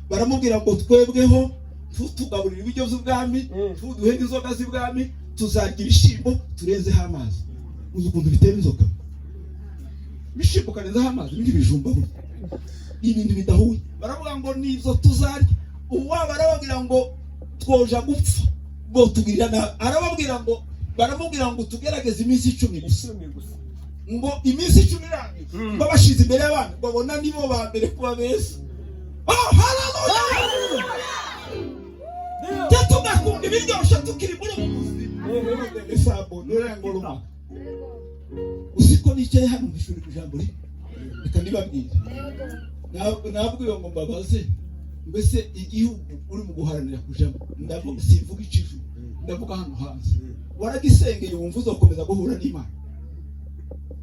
Baramubwira ngo twebweho tutugaburira ibiryo by'ubwami, tuduhe n'inzoga z'ibwami, tuzarya ibishyimbo turenzeho amazi. Uzi ukuntu bitera inzoka? Ibishyimbo ukarenzaho amazi n'ibijumba, burya ni ibintu bidahuye. Baravuga ngo nibyo tuzarya. Uwaba arababwira ngo twoja gupfa ngo tugirira nabi, arababwira ngo, baramubwira ngo tugerageze iminsi 10 gusa. 10 gusa. Ngo iminsi 10 irangiye, ngo bashize imbere y'abana, babona nibo ba mbere kuba beza. Oh, haleluya! Twe tugakunda ibiryoshye tukiri muri ubu buzima. Uzi ko nicaye hano mu ishuri ku ijambo rimwe? Reka ndibabwire. Nabwiwe ngo mbabaze, mbese igihugu uri mu guharanira kujamo, ndavuga, simvuga iciju, ndavuga hano hanze, waragisengeye wumva uzakomeza guhura n'Imana?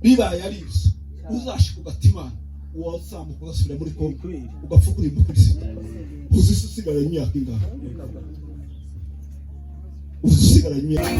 Bibaye ari ibyo, uzashika ugata Imana, wazamuka ugasubira muri Kongo, ugapfa uri muri Kirisito, uzi se usigaranye imyaka ingahe? Uzi usigaranye imyaka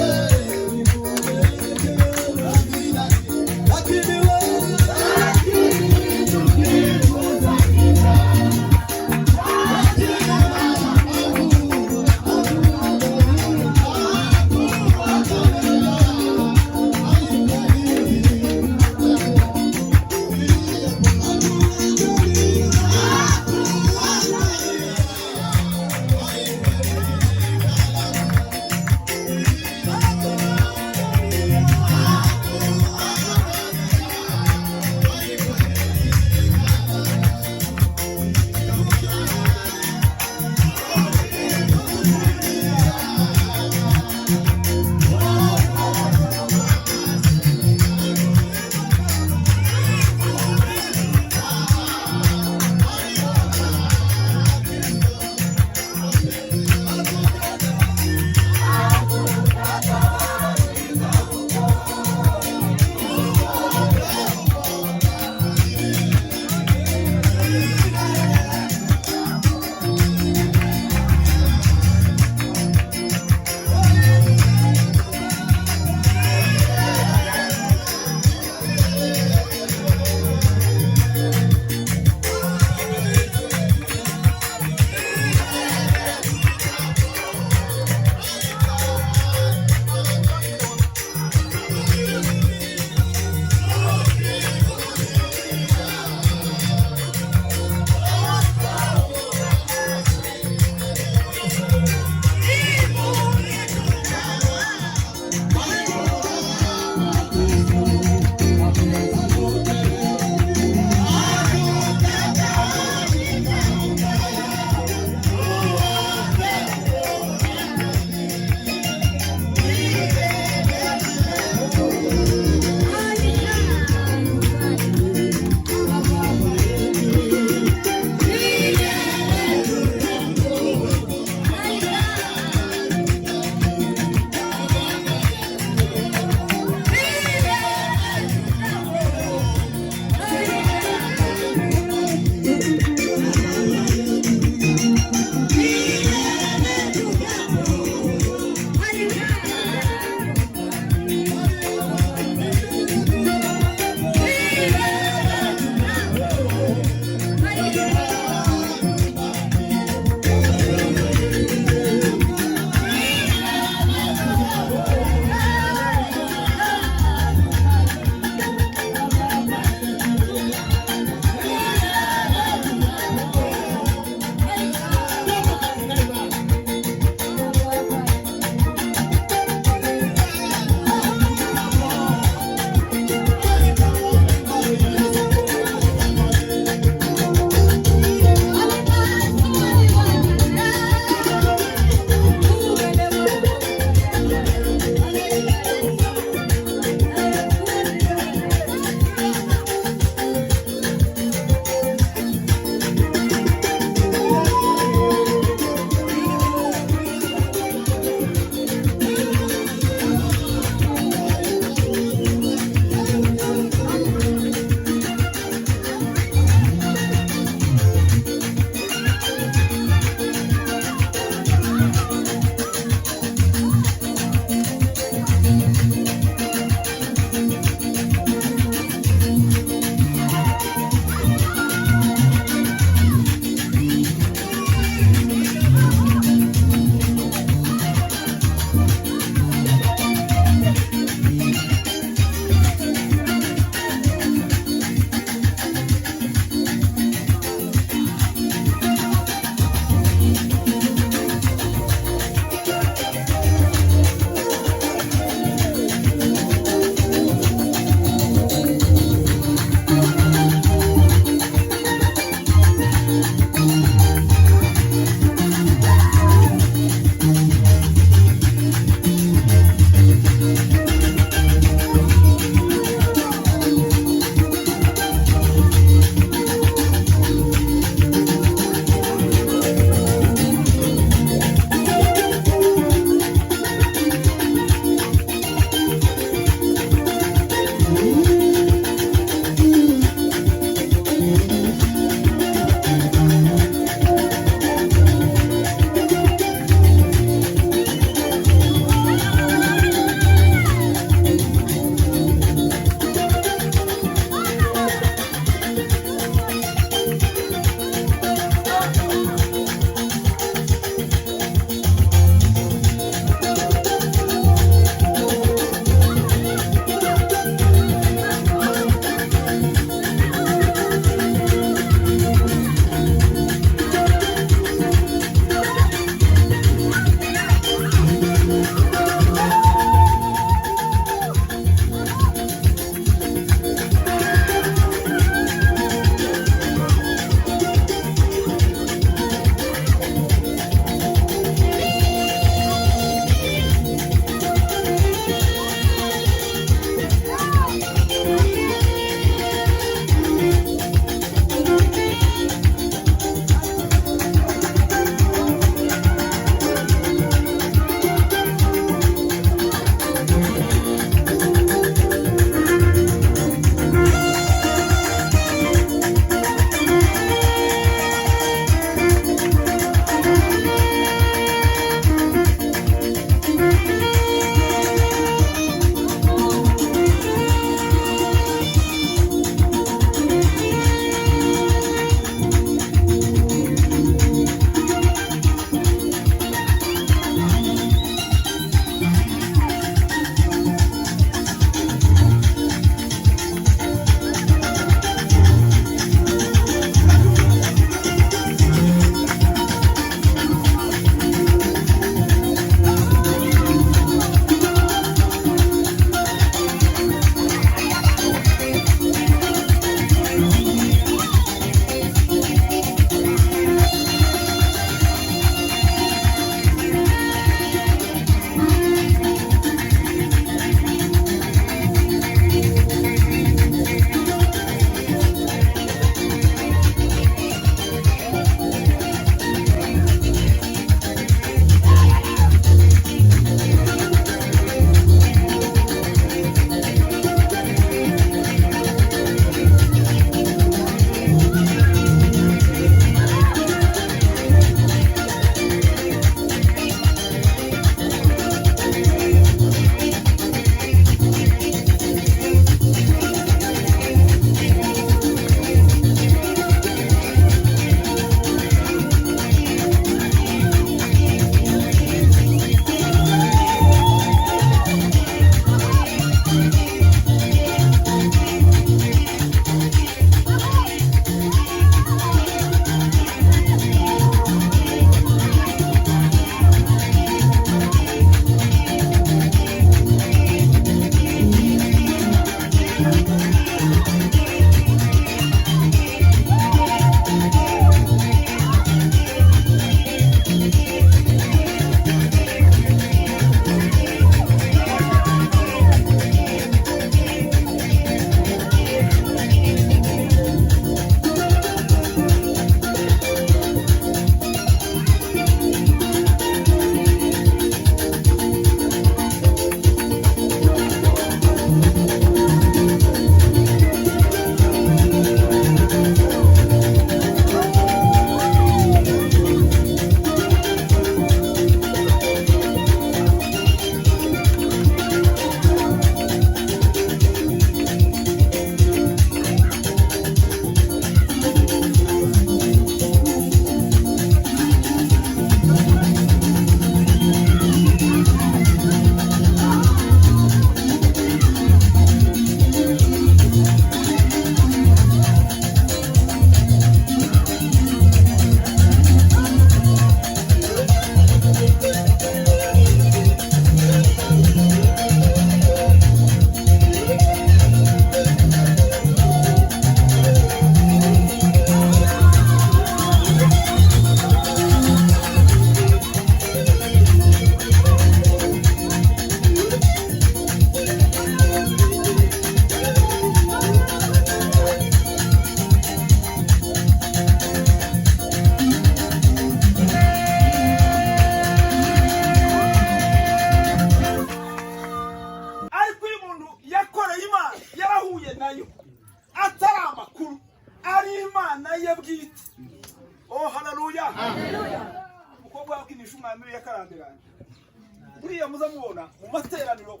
Buriya muza mubona mu materaniro,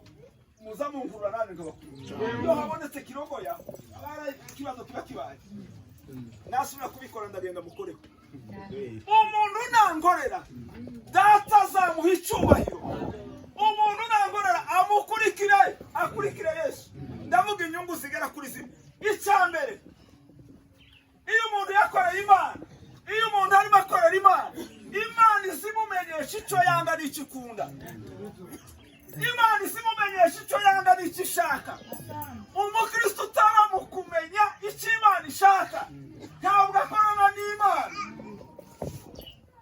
muza munkurura nanjye nkabakura. Iyo habonetse kirogoya, aba ikibazo kiba kibaye. Nasubira kubikora, ndagenda mukoreho. Umuntu nankorera, Data azamuha icyubahiro. Umuntu nankorera, amukurikire, akurikire Yesu. Ndavuga inyungu zigera kuri zimwe. Icya mbere, iyo umuntu yakoreye Imana, iyo umuntu arimo akorera Imana, Imana izimumenyesha icyo yanga n'icyo ikunda. Imana izimumenyesha icyo yanga n'icyo ishaka. Umukristo utaba mu kumenya icyo Imana ishaka ntabwo akorana n'Imana.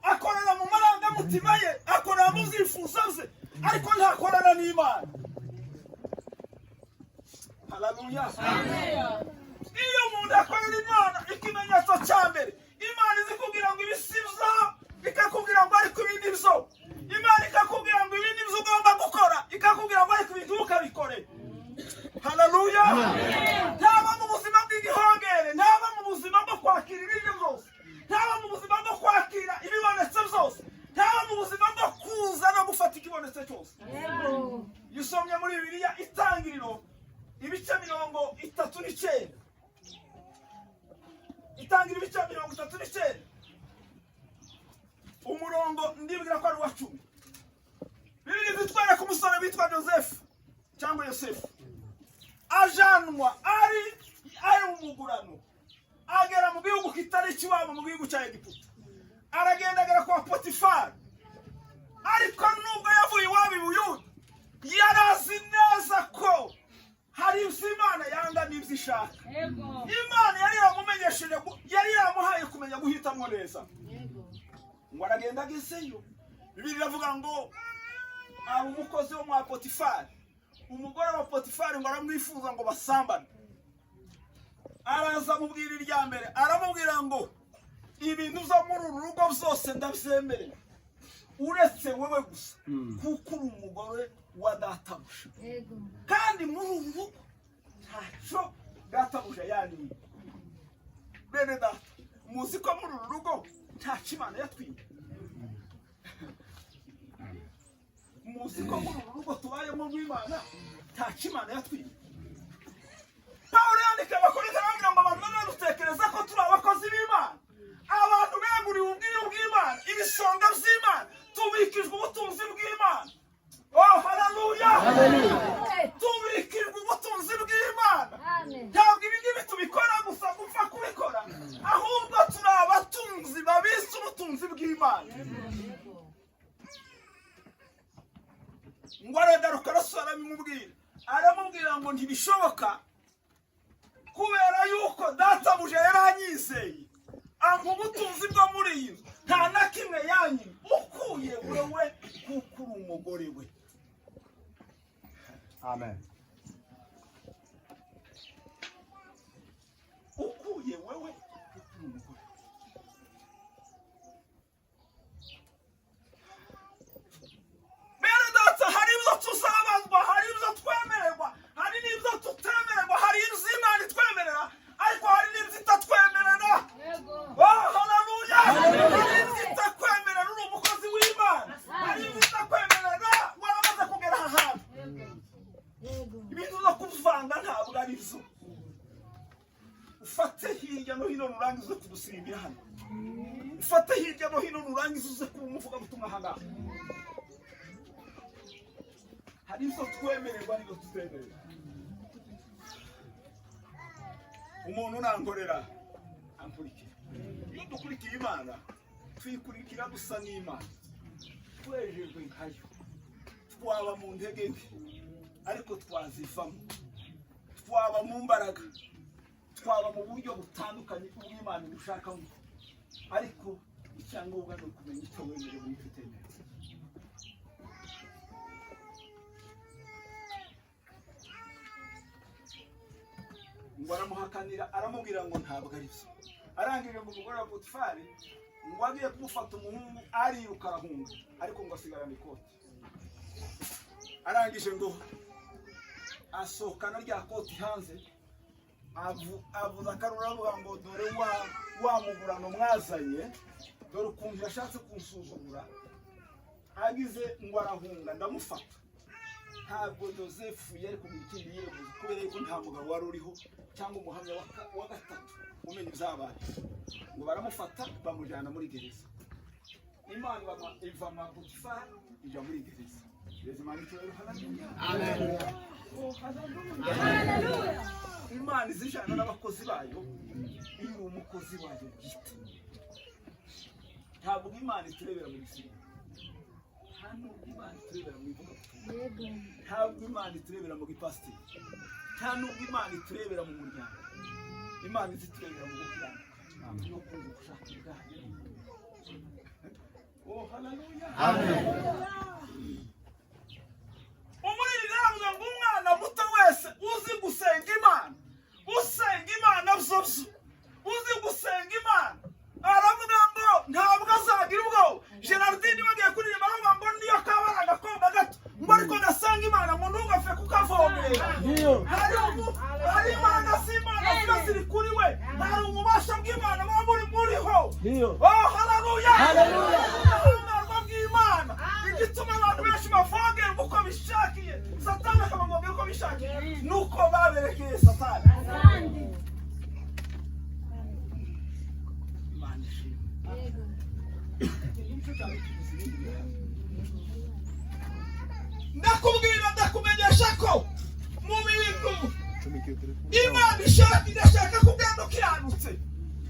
Akorera mu marangamutima ye, akorera mu byifuzo bye, ariko ntakorana n'Imana. Haleluya! Iyo umuntu akorera Imana, ikimenyetso cya mbere, Imana izi kubwira ngo ibi si byo, ikakubwira ngo ariko ibi ni byo. Imana ikakubwira ngo ibi ni byo ugomba gukora, ikakubwira ngo ariko ibi ntukabikore. Haleluya! Ntaba mu buzima bw'igihongere, ntaba mu buzima bwo kwakira ibiryo byose, ntaba mu buzima bwo kwakira ibibonetse byose, ntaba mu buzima bwo kuza no gufata ikibonetse cyose. Iyo usomye muri Bibiliya, Itangiriro ibice 39, Itangira ibice 39, umurongo ndibwira ko ari uwa 10, Bibiliya zitwereka umusore witwa Joseph cyangwa Yosefu, ajanwa ari umugurano, agera mu gihugu kitari ikiwabo, mu gihugu cya Egiputa. Aragenda agera kwa Potifari. Ariko nubwo yavuye iwabo i Buyuda, yari azi neza ko hari ibyo Imana yanga n'ibyo ishaka. Imana yari yaramumenyesheje, yari yaramuhaye kumenya guhitamo neza. Ngo aragenda, agezeyo, Bibiliya iravuga ngo aba umukozi wo mwa Potifari. Umugore wa Potifari ngo aramwifuza ngo basambane. Araza amubwira irya mbere, aramubwira ngo ibintu byo muri uru rugo byose ndabyemerewe, uretse wowe gusa, kuko uri umugore wa databuja, kandi muri uru rugo ntacyo databuja yaniye. Bene data, muzi ko muri uru rugo ntacyo Imana yatwiye? Muzi ko muri uru rugo tubayemo rw'Imana ntacyo Imana yatwiye? Pawulo yandika Abakorinto, arababwira ngo abantu bamwe badutekereza ko turi abakozi b'Imana, abantu beguriwe ubwiru bw'Imana, ibisonga by'Imana, tubikijwe ubutunzi bw'Imana. Oh, haleluya! Tubikijwe ubutunzi bw'Imana. Ntabwo ibi ngibi tubikora gusa gupfa kubikora, ahubwo turi abatunzi babitse ubutunzi bw'Imana. Ngo aragaruka, arasubira arabimubwira, aramubwira ngo ntibishoboka, kubera yuko databuja yaranyizeye ampa ubutunzi bwo muri iyi nzu, nta na kimwe yanyimye ukuye wewe, kuko uri umugore we. Amen. Ukuye wewe, kuko uri umugore. Bene data, hari ibyo tuzabazwa, hari ibyo twemererwa, hari n'ibyo tutemererwa. Hari ibyo Imana itwemerera, ariko hari n'ibyo itatwemerera. Oh, haleluya! Hari ibyo itakwemerera uri umukozi w'Imana, hari ibyo itakwemerera waramaze kugera aha hantu. Ibintu byo kuvanga ntabwo ari byo. Ufate hirya no hino nurangiza uze kudusirimbira hano, ufate hirya no hino nurangiza uze kuba umuvugabutumwa aha ngaha. Hari ibyo twemererwa n'ibyo tutemererwa. Umuntu nankorera ankurikira. Iyo dukurikiye Imana, tuyikurikira dusa n'Imana, twejejwe nkayo. Twaba mu ntege nke, ariko twazivamo. Twaba mu mbaraga, twaba mu buryo butandukanye ubw'Imana ibushakamo, ariko icyangombwa ni ukumenya icyo wemerewe n'icyo utemerewe. Ngo aramuhakanira, aramubwira ngo ntabwo ari byo. Arangije, ngo umugore wa Potifari ngo agiye kumufata umuhungu, ariruka arahunga, ariko ngo asigarana ikoti. Arangije ngo asohokana rya koti hanze, avuza akaruru, aravuga ngo dore wa mugurano mwazanye, dore ukuntu yashatse kunsuzugura. Agize ngo arahunga, ndamufata. Ntabwo Yosefu yari kugira ikindi yireguza, kubera yuko nta mugabo wari uriho cyangwa umuhamya wa gatatu umenya ibyabaye. Ngo baramufata, bamujyana muri gereza. Imana iva mwa Potifari, ijya muri gereza. Gereza, Imana icyubahiro, haleluya. Oh, haleluya. Imana izijana n'abakozi bayo. Iyo uri umukozi wayo bwite, ntabwo Imana iturebera mu gisirikare, nta nubwo Imana iturebera mu ivugabutumwa, ntabwo Imana iturebera mu gipasiteri, nta nubwo Imana iturebera mu muryango. Imana iziturebera mu gukiranuka no kumva ubushake bwayo. Oh, haleluya. Umuririmbyi aravuga ngo umwana muto wese uzi gusenga Imana, usenga Imana byo, uzi gusenga Imana, aravuga ngo ntabwo azagira ubwoba. Gerardine bagiye kuririmba, aravuga ngo niyo kaba ari agakobwa gato, ngo ariko gasenga Imana, ngo ntugapfe kukavomera. Hari imbaraga z'Imana ziba ziri kuri we, hari ububasha bw'Imana buba buri muriho. Oh, haleluya! Ubudahangarwa bw'Imana. Igituma abantu benshi bavogerwa uko bishakiye, Satani akabavogera uko bishakiye, nuko baberekeye Satani. Imana ishimwe. Nicyo cyane tugize ibindi bihano. Ndakubwira, ndakumenyesha ko mu bintu Imana ishaka, irashaka ko ugenda ukiranutse,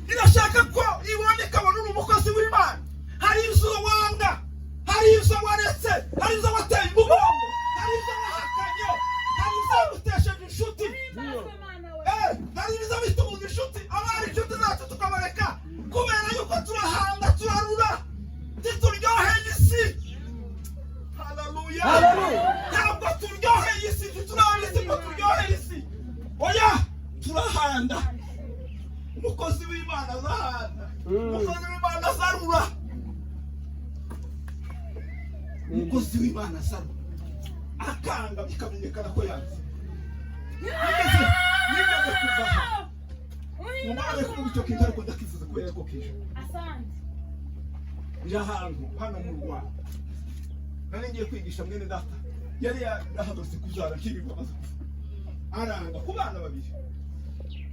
irashaka ko ibona, ikabona uri umukozi w'Imana. Hari ibyo wanga, hari ibyo waretse, hari ibyo wateye umugongo, hari ibyo wahakanye, hari ibyo wagutesheje inshuti. Hari ibyo bitubuza inshuti, abari inshuti zacu tukabareka, kubera yuko turahanga, turarura, ntituryoheye isi. Haleluya! Ntabwo turyoheye isi, ntituraba isi ngo turyoheye isi. Oya, turahanda. Umukozi w'Imana azahanda, umukozi w'Imana azarura, umukozi w'Imana azarura, akanga bikamenyekana ko yanze. Nigeze kuva aha, mumare kuvuga icyo kintu, ariko ndakifuza kubera ko kije. Njya ahantu hano mu Rwanda, nari ngiye kwigisha mwene data yari yarahagaze kubyara, nkirirwa amaze kuva, aranga ku bana babiri.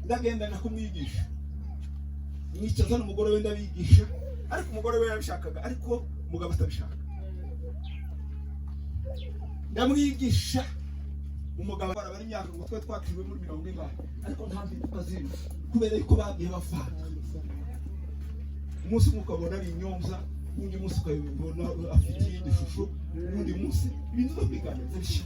Ndagenda njya kumwigisha, mwicaza n'umugore we, ndabigisha, ariko umugore we yabishakaga, ariko umugabo atabishaka. Ndamwigisha, umugabo arabara imyaka ngo twe twakiriwe muri 40, ariko nta mpinduka zirimo, kubera yuko bagiye bavanga. Umunsi umwe ukabona ari inyomza, uwundi munsi ukabona afite iyindi shusho, uwundi munsi ibintu byo kwiganiriza bishya,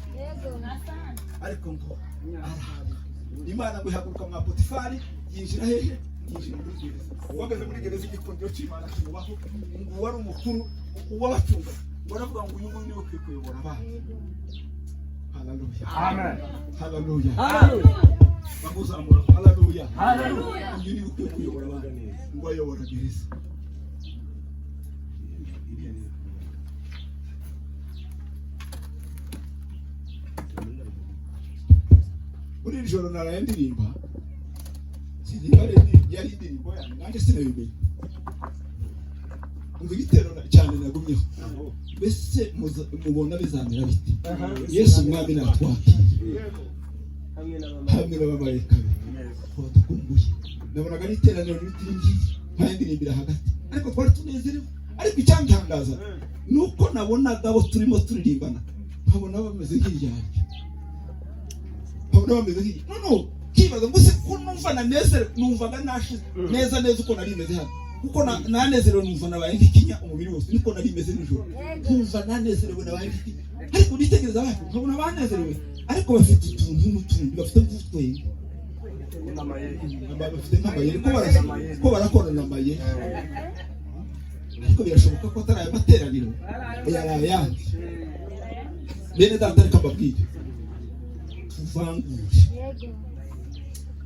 ariko ngo aranga. Imana ngo ihaguruka mwa Potifari, yinjira hehe? Yinjira muri gereza. Wageze muri gereza, igikundiro cy'Imana kimubaho. Ngo uwari umukuru uwabacunga ngo aravuga ngo uyu nguyu niwe ukwiye kuyobora abana. Haleluya! Haleluya! Bamuzamura. Haleluya! Uyu niwe ukwiye kuyobora abana. Ngo ayobora gereza. Muri iri joro naraye ndirimba, sinzi niba yari indirimbo yanjye, nanjye sinabimenye. Umva igitero cyane nagumyeho: mbese mubona bizamera bite Yesu Umwami natwakira hamwe n'abamarayika be? Tuba dukumbuye. Nabonaga ari iteraniro ritiri ngiyi nkayindirimbira hagati, ariko twari tunezerewe. Ariko icyantangaza ni uko nabonaga abo turimo turirimbana, nkabona bameze nk'iryarya, nkabona bameze nk'iyi. Noneho kibaza ngo se ko numva nanezerewe, numvaga nashize neza neza uko nari meze hano, kuko nanezerewe, numva nabaye nk'ikinya umubiri wose, niko nari meze nijoro, nkumva nanezerewe, nabaye nk'ikinya. Ariko nitegereza abantu, nkabona banezerewe, ariko bafite utuntu n'utundi, bafite nk'utwenge, bafite nk'amayeri ko barakorana amayeri. Ariko birashoboka ko atari aya materaniro, yari ayandi. Bene data, reka mbabwire, tuvangure.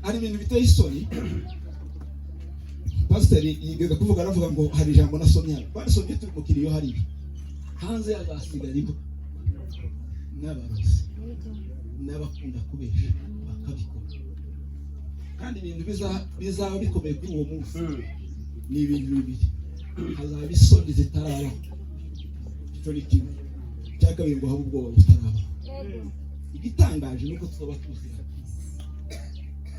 Hari ibintu biteye isoni. Pasiteri yigeze kuvuga, aravuga ngo hari ijambo nasomye hano, twarisomye turi mu kiriyo hariya hanze: hazasigara imbwa n'abarozi n'abakunda kubesha bakabikora. Kandi ibintu bizaba bikomeye kuri uwo munsi ni ibintu bibiri: hazaba isoni zitarabaho. Icyo ni kimwe. Icya kabiri, ngo habe ubwoba butaraba. Igitangaje ni uko tuzaba tuziranye.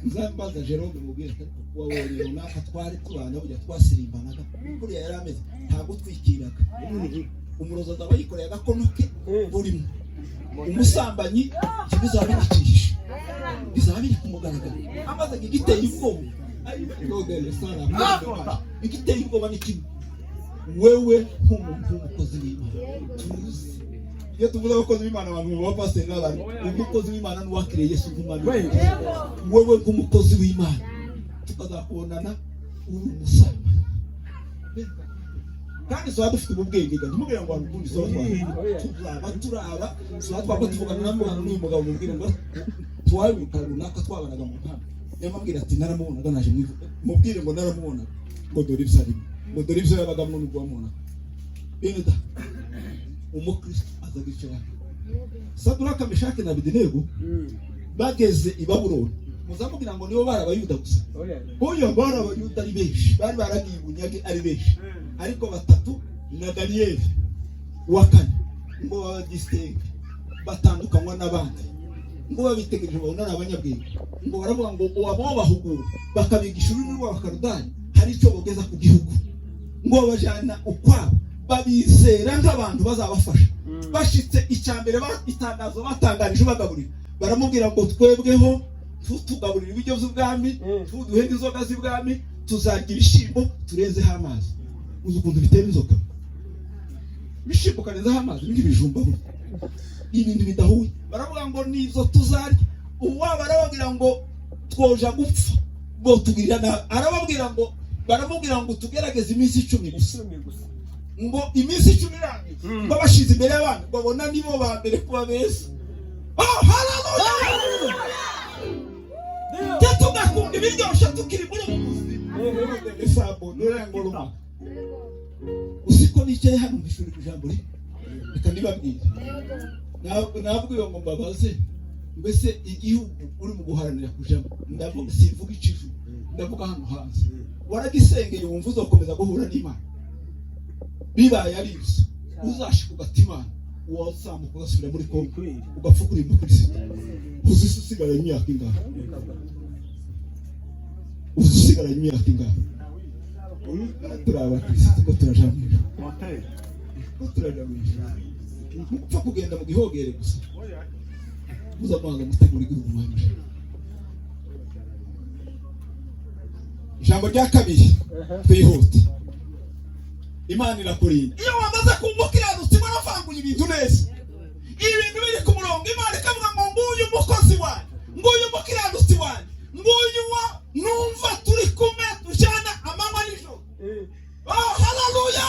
Nzambaza Jerome, mubwire ati: "Ariko wabonye runaka twari tubana, burya twasirimbanaga, kuriya yari ameze, ntabwo twikiraga." Umurozi azaba yikoreye agakono ke burimo. Umusambanyi ntibizaba bigikihishe, bizaba biri ku mugaragaro. Amaze igiteye ubwoba, igiteye ubwoba ni kimwe: wewe nk'umuntu w'umukozi w'Imana, tuzi iyo tuvuze abakozi b'Imana, abantu mu bapasiteri n'abantu, umukozi w'Imana n'uwakiriye Yesu nk'umwami, wewe nk'umukozi w'Imana tukazakubonana uri umusambanyi, kandi tuba dufite ubu bwenge ga, ntimubwire ngo hari ukundi. Soba tuzaba turaba, tuba twaba tuvugana na muganga n'uyu mugabo, mubwire ngo tuwabibuka runaka twabanaga mu nkambi, yamubwira ati: "Naramubonaga naje mwivuga." Mubwire ngo: "Naramubonaga," ngo dore ibyo arimo, ngo dore ibyo yabagamo n'ubwo wamubonaga. Bene da, umukristo aza yicara. Saduraka, Meshaki na Abedenego bageze i Babuloni, muzamubwira ngo nibo bari Abayuda gusa? Oya, bari Abayuda ari benshi, bari baragiye ubunyage ari benshi, ariko batatu na Daniyeli wa kane ngo babadistingue, batandukanywa n'abandi, ngo babitegereje babona ari abanyabwenge, ngo baravuga ngo abo bahugura bakabigisha ururimi rw'Abakarudani hari icyo bogeza ku gihugu, ngo babajyana ukwabo, babizera nk'abantu bazabafasha. Bashitse, icya mbere itangazo batangarije bagaburira, baramubwira ngo: "Twebweho tutugaburira ibiryo by'ubwami, tuduhe n'inzoga z'ibwami, tuzarya ibishyimbo turenzeho amazi." Uzi ukuntu bitera inzoka, ibishyimbo ukarenzaho amazi? Ni nk'ibijumba burya, ibintu bidahuye. Baravuga ngo: "Nizo tuzarya." Uwaba arababwira ngo: "Twoja gupfa ngo tugirira nabi." Arababwira ngo, baramubwira ngo: "Tugerageze iminsi 10 gusa." Ngo iminsi 10 irangiye, ngo bashize imbere y'abandi, ngo babona nibo ba mbere kuba beza. Oh, haleluya! Tugakunda ibiryoshye tukiri muri ubu buzima. Uzi ko nicaye hano mu ishuri ijambo rimwe? Reka ndibabwire. Nabwiwe ngo mbabaze: mbese igihugu uri mu guharanira kujamo, ndavuga, simvuga iciju, ndavuga hano hanze, waragisengeye wumva uzakomeza guhura n'Imana? Bibaye ari ibyo, uzashika ugata Imana, wazamuka ugasubira muri Kongo, ugapfa uri umukristo, uzi se usigaranye imyaka ingahe? Uzi usigaranye imyaka ingahe? Turi abakristo ko turaja mu ijuru, ko turaja mu ijuru, ntupfa kugenda mu gihogere gusa. Mpuzamahanga mutegura igihugu mwami. Ijambo rya kabiri, twihute: Imana irakurinda. Iyo wamaze kumva ukiranutse, waravanguye ibintu neza, ibintu biri ku murongo, Imana ikavuga ngo: "Nguyu umukozi wanjye, nguyu umukiranutsi wanjye, nguyu wa numva turi kumwe, tujyana amanywa nijoro." Oh, haleluya!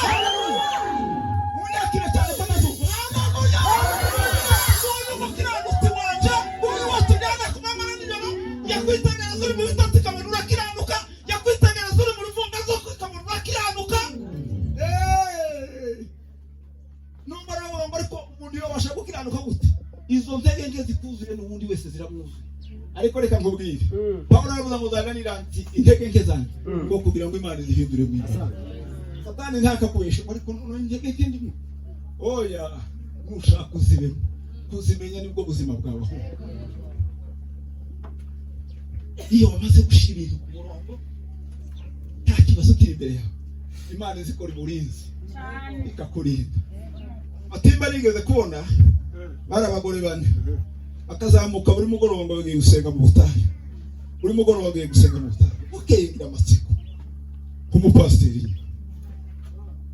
Munyakire cyane ko ndazuba. Haleluya! Nguyu umukiranutsi wanjye, nguyu wa tujyana ku manywa na nijoro. Yakwitegereza uri mu bitotsi ikabona urakiranuka, yakwitegereza uri mu ruvunganzoka ikabona urakiranuka. Hey! Numva aravuga ngo: "Ariko umuntu yabasha gukiranuka gute?" Izo ntege nke zikuzuye n'ubundi wese ziramwuzuye. Ariko reka nkubwire, Pawulo aravuga ngo: "Nzaganira ati intege nke zanjye," ngo kugira ngo Imana izihindure mu imbaraga. Satani ntakakubeshe, ariko noneho intege nke ndimo, oya, nushaka uzibemo. Kuzimenya nibwo buzima bwawe. Ahubwo iyo wamaze gushyira ibintu ku murongo, nta kibazo kiri imbere yawe, Imana izikora uburinzi, ikakurinda. Matimba nigeze kubona bari abagore bane bakazamuka buri mugoroba ngo bagiye gusenga mu butayu, buri mugoroba bagiye gusenga mu butayu. Bukeye ngira amatsiko nk'umupasiteri,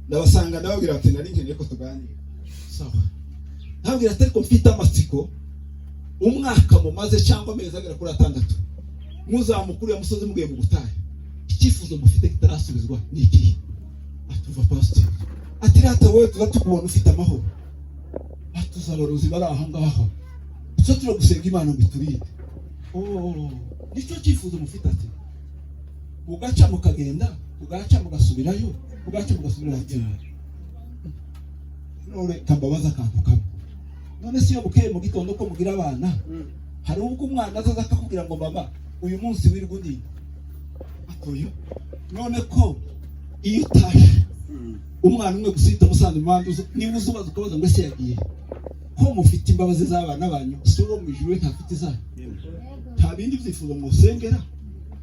ndabasanga, ndababwira ati: "Nari nkeneye ko tuganira." Sawa. Ndababwira ati: "Ariko mfite amatsiko, umwaka mumaze cyangwa amezi agera kuri 6 muzamuka uriya musozi mugiye mu butayu, icyifuzo mufite kitarasubizwa ni ikihe?" Atuva pasiteri, ati: "Rata wowe tuba tukubona ufite amahoro." Atuza abarozi bari aho ngaho, icyo turagusenga Imana ngo iturinde. Oh, nicyo cyifuzo mufite? Ati: "Mugaca mukagenda, mugaca mugasubirayo, mugaca mugasubirayo." Ati: "None kambabaza akantu kamwe. None si iyo bukeye mu gitondo ko mugira abana, hari ubwo umwana azaza akakubwira ngo: 'Mama, uyu munsi wirirwa undinda?'" Atoyo. "None ko iyo utashe Umwana umwe gusa uhita musanze mu bandi, niba uzubaza ukabaza ngo ese yagiye ko mufite imbabazi z'abana banyu, si uwo mu ijuru we ntafite izanyu? Nta bindi byifuzo musengera,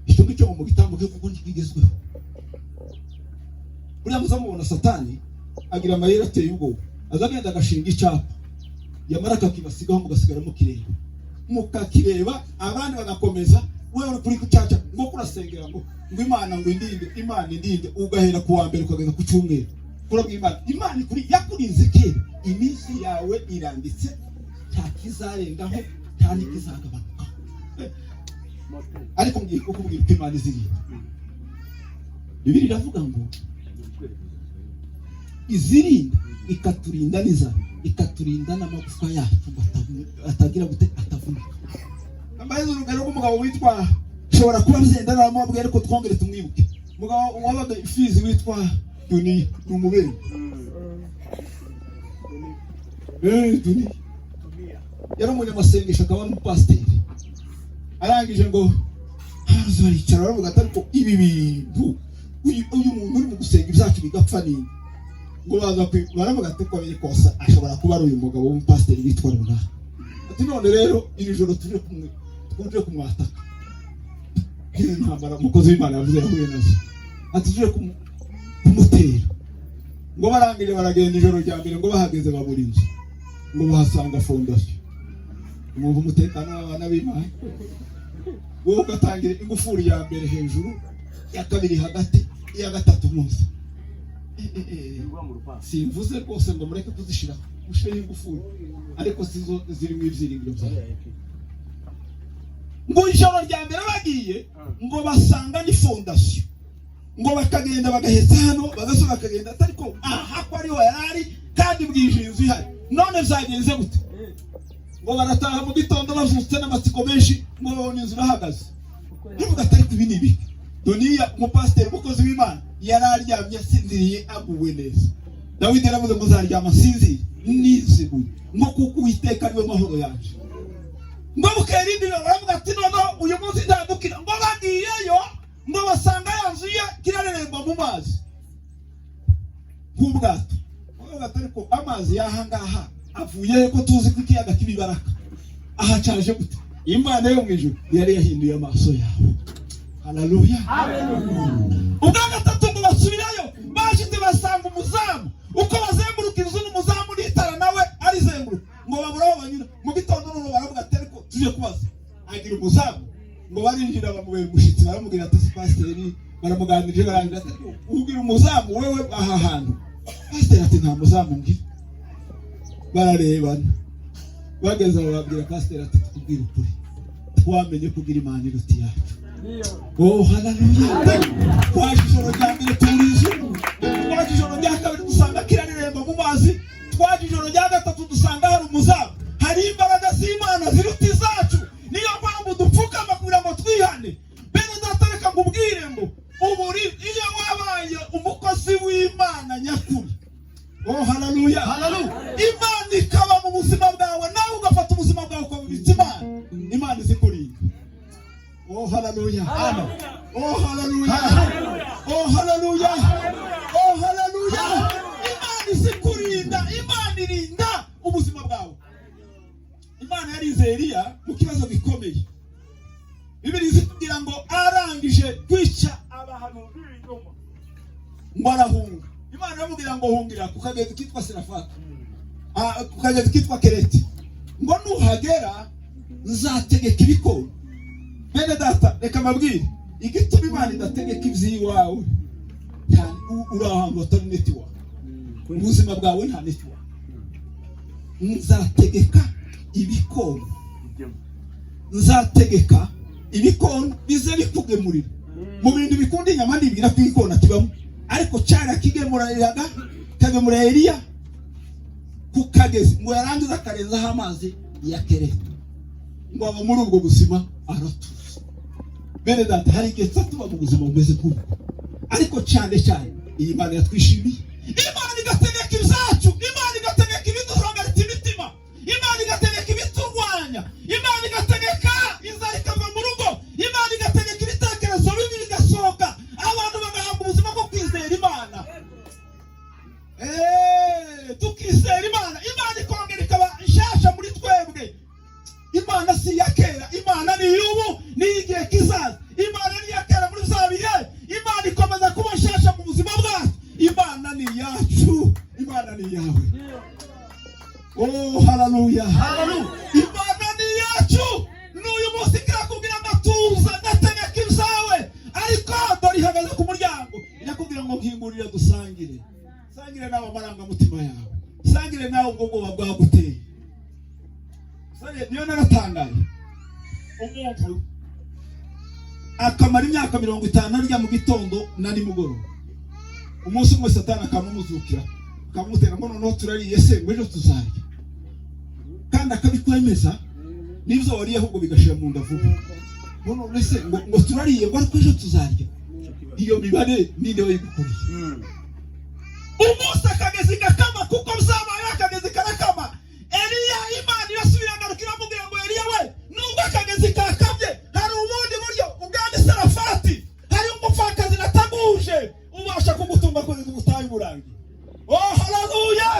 icyo ngicyo ngo mugitambuke kuko ntikigezweho. Buriya muzamubona, Satani agira amayeri ateye ubwoba. Aza agenda agashinga icyapa, yamara akakibasigaho, mugasigara mukireba, mukakireba, abandi bagakomeza. Wewe uri kuri kucaca ngo kurasengera ngo Imana ngo indinde, Imana indinde, ugahera ku wa mbere ukageza ku cyumweru kurabwira Imana. Imana ikuri yakurinze kera, iminsi yawe iranditse, nta kizarengaho, nta n'ikizagabanukaho. Ariko ngiye kukubwira uko Imana izirinda. Bibiliya iravuga ngo izirinda, ikaturinda n'inzara, ikaturinda n'amagufwa yacu ngo atagira gute? Atavunika. Mbaze urugero rw'umugabo witwa, shobora kuba bizenda naramubwiye, ariko twongere tumwibuke, umugabo wabaga Ifizi witwa Duniya, ni umubere. Duniya yari umunyamasengesho, akaba n'umupasiteri. Arangije ngo haza baricara baravuga ati: "Ariko ibi bintu, uyu muntu uri mu gusenga ibyacu bigapfa ni?" Ngo baza baravuga ati: "Uko biri kose ashobora kuba ari uyu mugabo w'umupasiteri witwa runaka." Ati: "None rero iri joro tuje kumwe, tuje kumwataka." Nk'izi ntambara umukozi w'Imana yavuze yahuye nazo, ati: "Tuje kumutera." Ngo barangije baragenda. Ijoro rya mbere ngo bahageze babura inzu, ngo bahasanga fondasiyo. Mwumva umutekano w'abana b'Imana? Wowe ugatangira ingufuri ya mbere hejuru, iya kabiri hagati, iya gatatu munsi. Simvuze rwose ngo mureke kuzishiraho, mushireho ingufuri, ariko sizo zirimo ibyiringiro byawe. Ngo ijoro rya mbere bagiye, ngo basanga ni fondasiyo, ngo bakagenda bagaheza hano, bagasubira bakagenda, ariko aha ko ariho yari ari kandi bwije, inzu ihari, none byagenze gute? Ngo barataha mu gitondo bazutse n'amatsiko menshi, ngo babona inzu irahagaze. Bivuga ati: "Ariko ibi ni ibiki?" Doniya, umupasiteri, umukozi w'Imana, yari aryamye asinziriye, aguwe neza. Dawidi yaravuze ngo: "Nzaryama nsinzire niziguye, ngo kuko Uwiteka ariwe mahoro yaje." Ngo bukera irindi joro baravuga ati: "Noneho uyu munsi ntadukira." Ngo bagiyeyo, ngo basanga ya nzu ye kirareremba mu mazi nk'ubwato. Baravuga ati: "Ariko amazi y'aha ngaha avuye he, ko tuzi ko ikiyaga kibibaraka aha caje gute?" Imana yo mu ijuru yari yahinduye amaso yawe. Haleluya! Ubwa gatatu ngo basubirayo, bashitse basanga umuzamu. Uko bazenguruka inzu n'umuzamu n'itara nawe arizenguruka, ngo babura aho banyura. Mu gitondo noneho baravuga ati: "Ariko tuje kubaza, agira umuzamu." Ngo barinjira, bamubera umushyitsi, baramubwira ati: "Si pasiteri?" Baramuganirije, barangira ati: "Ubwira umuzamu wewe aha hantu?" Pasiteri ati: "Nta muzamu ngira." Bararebana, bageze aho babwira pasiteri ati: "Tukubwire ukuri, twamenye kugira Imana iruta iyacu." Oh, haleluya! Twaje ijoro rya mbere tubura inzu, twaje ijoro rya kabiri dusanga kirareremba mu mazi, twaje ijoro rya gatatu dusanga hari umuzamu. Hari imbaraga z'Imana ziruta izacu, niyo mpamvu dupfukama kugira ngo twihane. Bene data, reka nkubwire ngo uburi iyo wabaye umukozi w'Imana nyakuri, oh haleluya, Imana ikaba mu buzima bwawe, nawe ugafata ubuzima bwawe ukabubitsa Imana, Imana izikurinda. Oh haleluya! Oh haleluya! Oh haleluya! Oh haleluya! Imana izikurinda, Imana irinda ubuzima bwawe. Imana yarinze Eliya mu kibazo gikomeye. Bibiliya izitubwira ngo arangije kwica abahanuzi b'ibinyoma, ngo arahunga. Imana iramubwira ngo: "Hungira ku kagezi kitwa Serafata, ku kagezi kitwa Kereti, ngo nuhagera nzategeka ibikona." Bene data, reka mbabwire igituma Imana idategeka iby'iwawe. Uri ahantu hatari network, ubuzima bwawe nta network. "Nzategeka ibikona, nzategeka ibikona bize bikugemurira." Mu bintu bikunda inyama ndibwira ko igikona kibamo, ariko cyarakigemuriraga, kagemurira Eliya ku kagezi. Ngo yarangiza akarenzaho amazi ya Kereti, ngo aba muri ubwo buzima aratuza. Bene data, hari igihe tuba tuba mu buzima bumeze nk'ubwo, ariko cyane cyane iyi Mana yatwishimiye, Imana igategeka ibyacu, Imana igategeka ibiduhagaritse imitima, Imana igategeka ibiturwanya, Imana igategeka inzara ikava mu rugo, Imana igategeka ibitekerezo bibi bigasohoka, abantu bagahabwa ubuzima bwo kwizera Imana. Oh, haleluya! Imana ni iyacu n'uyu munsi irakubwira amatuza, ndategeka ibyawe. Ariko dore ihagaze ku muryango, irakubwira ngo nkingurira dusangire. Sangire nawe amarangamutima yawe, sangire nawe ubwo bwoba bwaguteye. Niyo naratangaye, umuntu akamara imyaka 50 arya mu gitondo na nimugoroba, umunsi umwe Satani akamumuzukira, akamutera ngo noneho turariye se, ngo ejo tuzarya, kandi akabikwemeza n'ibyo wariye ahubwo bigashira mu nda vuba, ngo none se ngo turariye, ngo ariko ejo tuzarya. Iyo mibare ninde wayigukoreye? Umunsi akagezi gakama, kuko byabaye, akagezi karakama. Eliya, Imana irasubira agaruka, iramubwira ngo: "Eliya we, nubwo akagezi kakamye, hari ubundi buryo. Ubwami Sarafati hari umupfakazi nataguje ubasha kugutunga kugeza ubutayu burangiye." Oh, haleluya!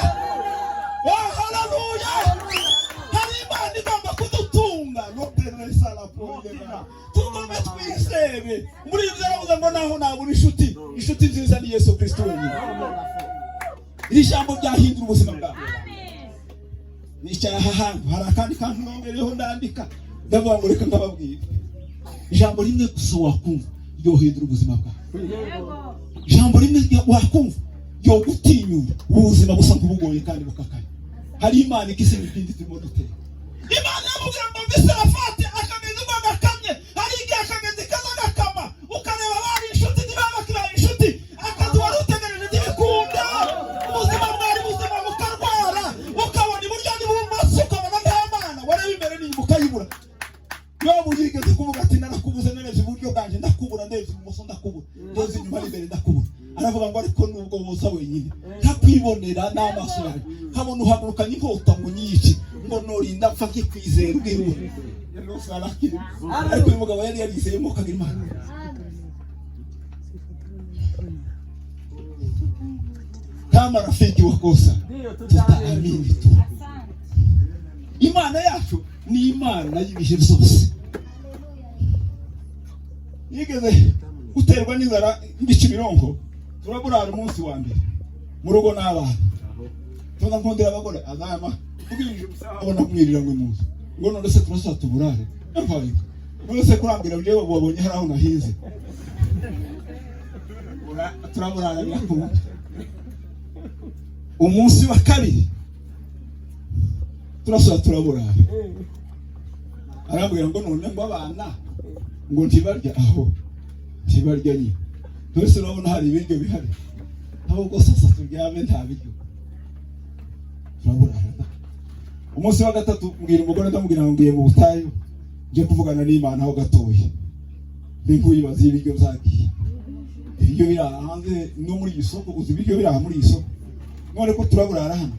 Oh, haleluya! Hari Imana igomba kudutunga. Tugomba twizere muri ibyo. Yaravuze ngo naho nabura inshuti, inshuti nziza ni Yesu Kristo wenyine. Iri jambo ryahindura ubuzima bwawe. Nicara aha hantu, hari akandi kantu nongereyeho, ndandika, ndavuga ngo reka ndababwira ijambo rimwe gusa wakumva ryohindura ubuzima bwawe, ijambo rimwe wakumva ryogutinyura ubuzima busa nk'ubugoye kandi bukakaye. Hari Imana ikise ibindi turimo dutera. Imana yamubwira ngo mve Sarafati akagezi ngo gakamye. Hari igihe akagezi kaza gakama, ukareba bari inshuti ntibaba bakibaye inshuti, akazi wari utegereje ntibikunda, ubuzima bwari buzima bukarwara, ukabona iburyo n'ibumoso ukabona nta Mana, wareba imbere n'inyuma ukayibura. Yobu yigeze kuvuga ati: "Narakubuze, narebye iburyo bwanjye ndakubura, ndebye ibumoso ndakubura, ndebye inyuma n'imbere ndakubura." Aravuga ngo ariko nubwo woza wenyine ntakwibonera n'amaso yanjye, nkabona uhagurukanye inkota ngo nyice, ngo norinda mpfa nkikwizera. Ubwiwe ariko uyu mugabo yari yarizeye Mwuka Imana. Kama rafiki wakosa, tutaamini tu. Imana yacu ni Imana y'ibihe byose. Yigeze guterwa n'inzara mbica imirongo, turaburara umunsi wa mbere mu rugo n'abana, tuza nkundira abagore azama ubwije abona kumwirira ngo imuzi, ngo none se turasa tuburare? Mvaye, none se kurambwira njyewe wabonye hari aho nahinze? Turaburara, birakunda. Umunsi wa kabiri turasura, turaburara. Arambwira ngo none ngo abana ngo ntibarya? Aho ntibarya nyine, twese urabona hari ibiryo bihari, ahubwo sasa turyame nta biryo. Turaburara. Umunsi wa gatatu mbwira umugore, ndamubwira ngo ngiye mu butayu, nje kuvugana n'Imana aho gatoya, ndi nkuyibaza ibiryo byagiye, ibiryo biri aha hanze no muri iyi soko. Uzi ibiryo biri aha muri iyi soko? None ko turaburara hano?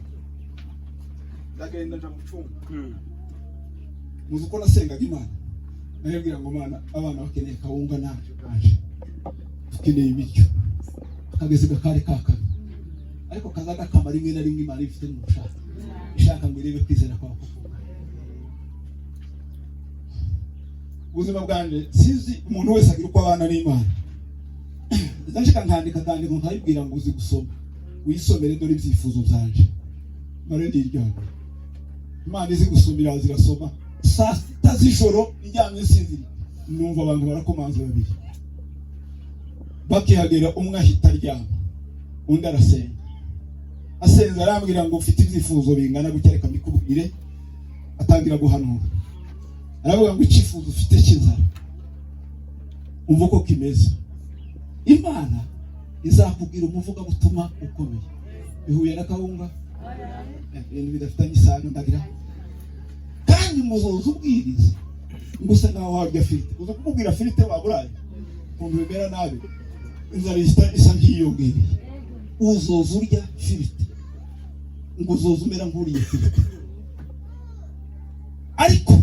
Ndagenda nja mu cyumba. Muzi uko nasengaga Imana? Nayibwira ngo: "Mana, abana bakeneye kawunga, naje bwaje dukeneye ibiryo." Akagezi gakari kakamye, ariko kaza gakama rimwe na rimwe. Imana ifite mu bushake, ishaka ngo irebe kwizera kwawe kuvuga. Ubuzima bwanjye, sinzi, umuntu wese agira uko abana n'Imana. Ndashaka nkandika akandiko, nkayibwira ngo uzi gusoma, wisomere, dore ibyifuzo byanje, mare ndiryamye. Imana izi gusoma, iraza irasoma. Saa 6 z'ijoro ndyamye nsinziriye, numva abantu barakomanze babiri. Bakihagera, umwe ahita aryama, undi arasenga. Asenze arambwira ngo ufite ibyifuzo bingana gutya, reka mbikubwire. Atangira guhanura, aravuga ngo icyifuzo ufite cy'inzara, umva uko kimeze, Imana izakubwira umuvugabutumwa ukomeye. Bihuye na kawunga? Ibintu bidafitanye isano. Ndagira kandi muzoza ubwiriza ngo usa nkaho warya firite. Uza kumubwira firite waburaye, ukuntu bimera nabi, inzara ihita isa nk'iyongereye. Uzoza urya firite, ngo uzoza umera nk'uriye firite, ariko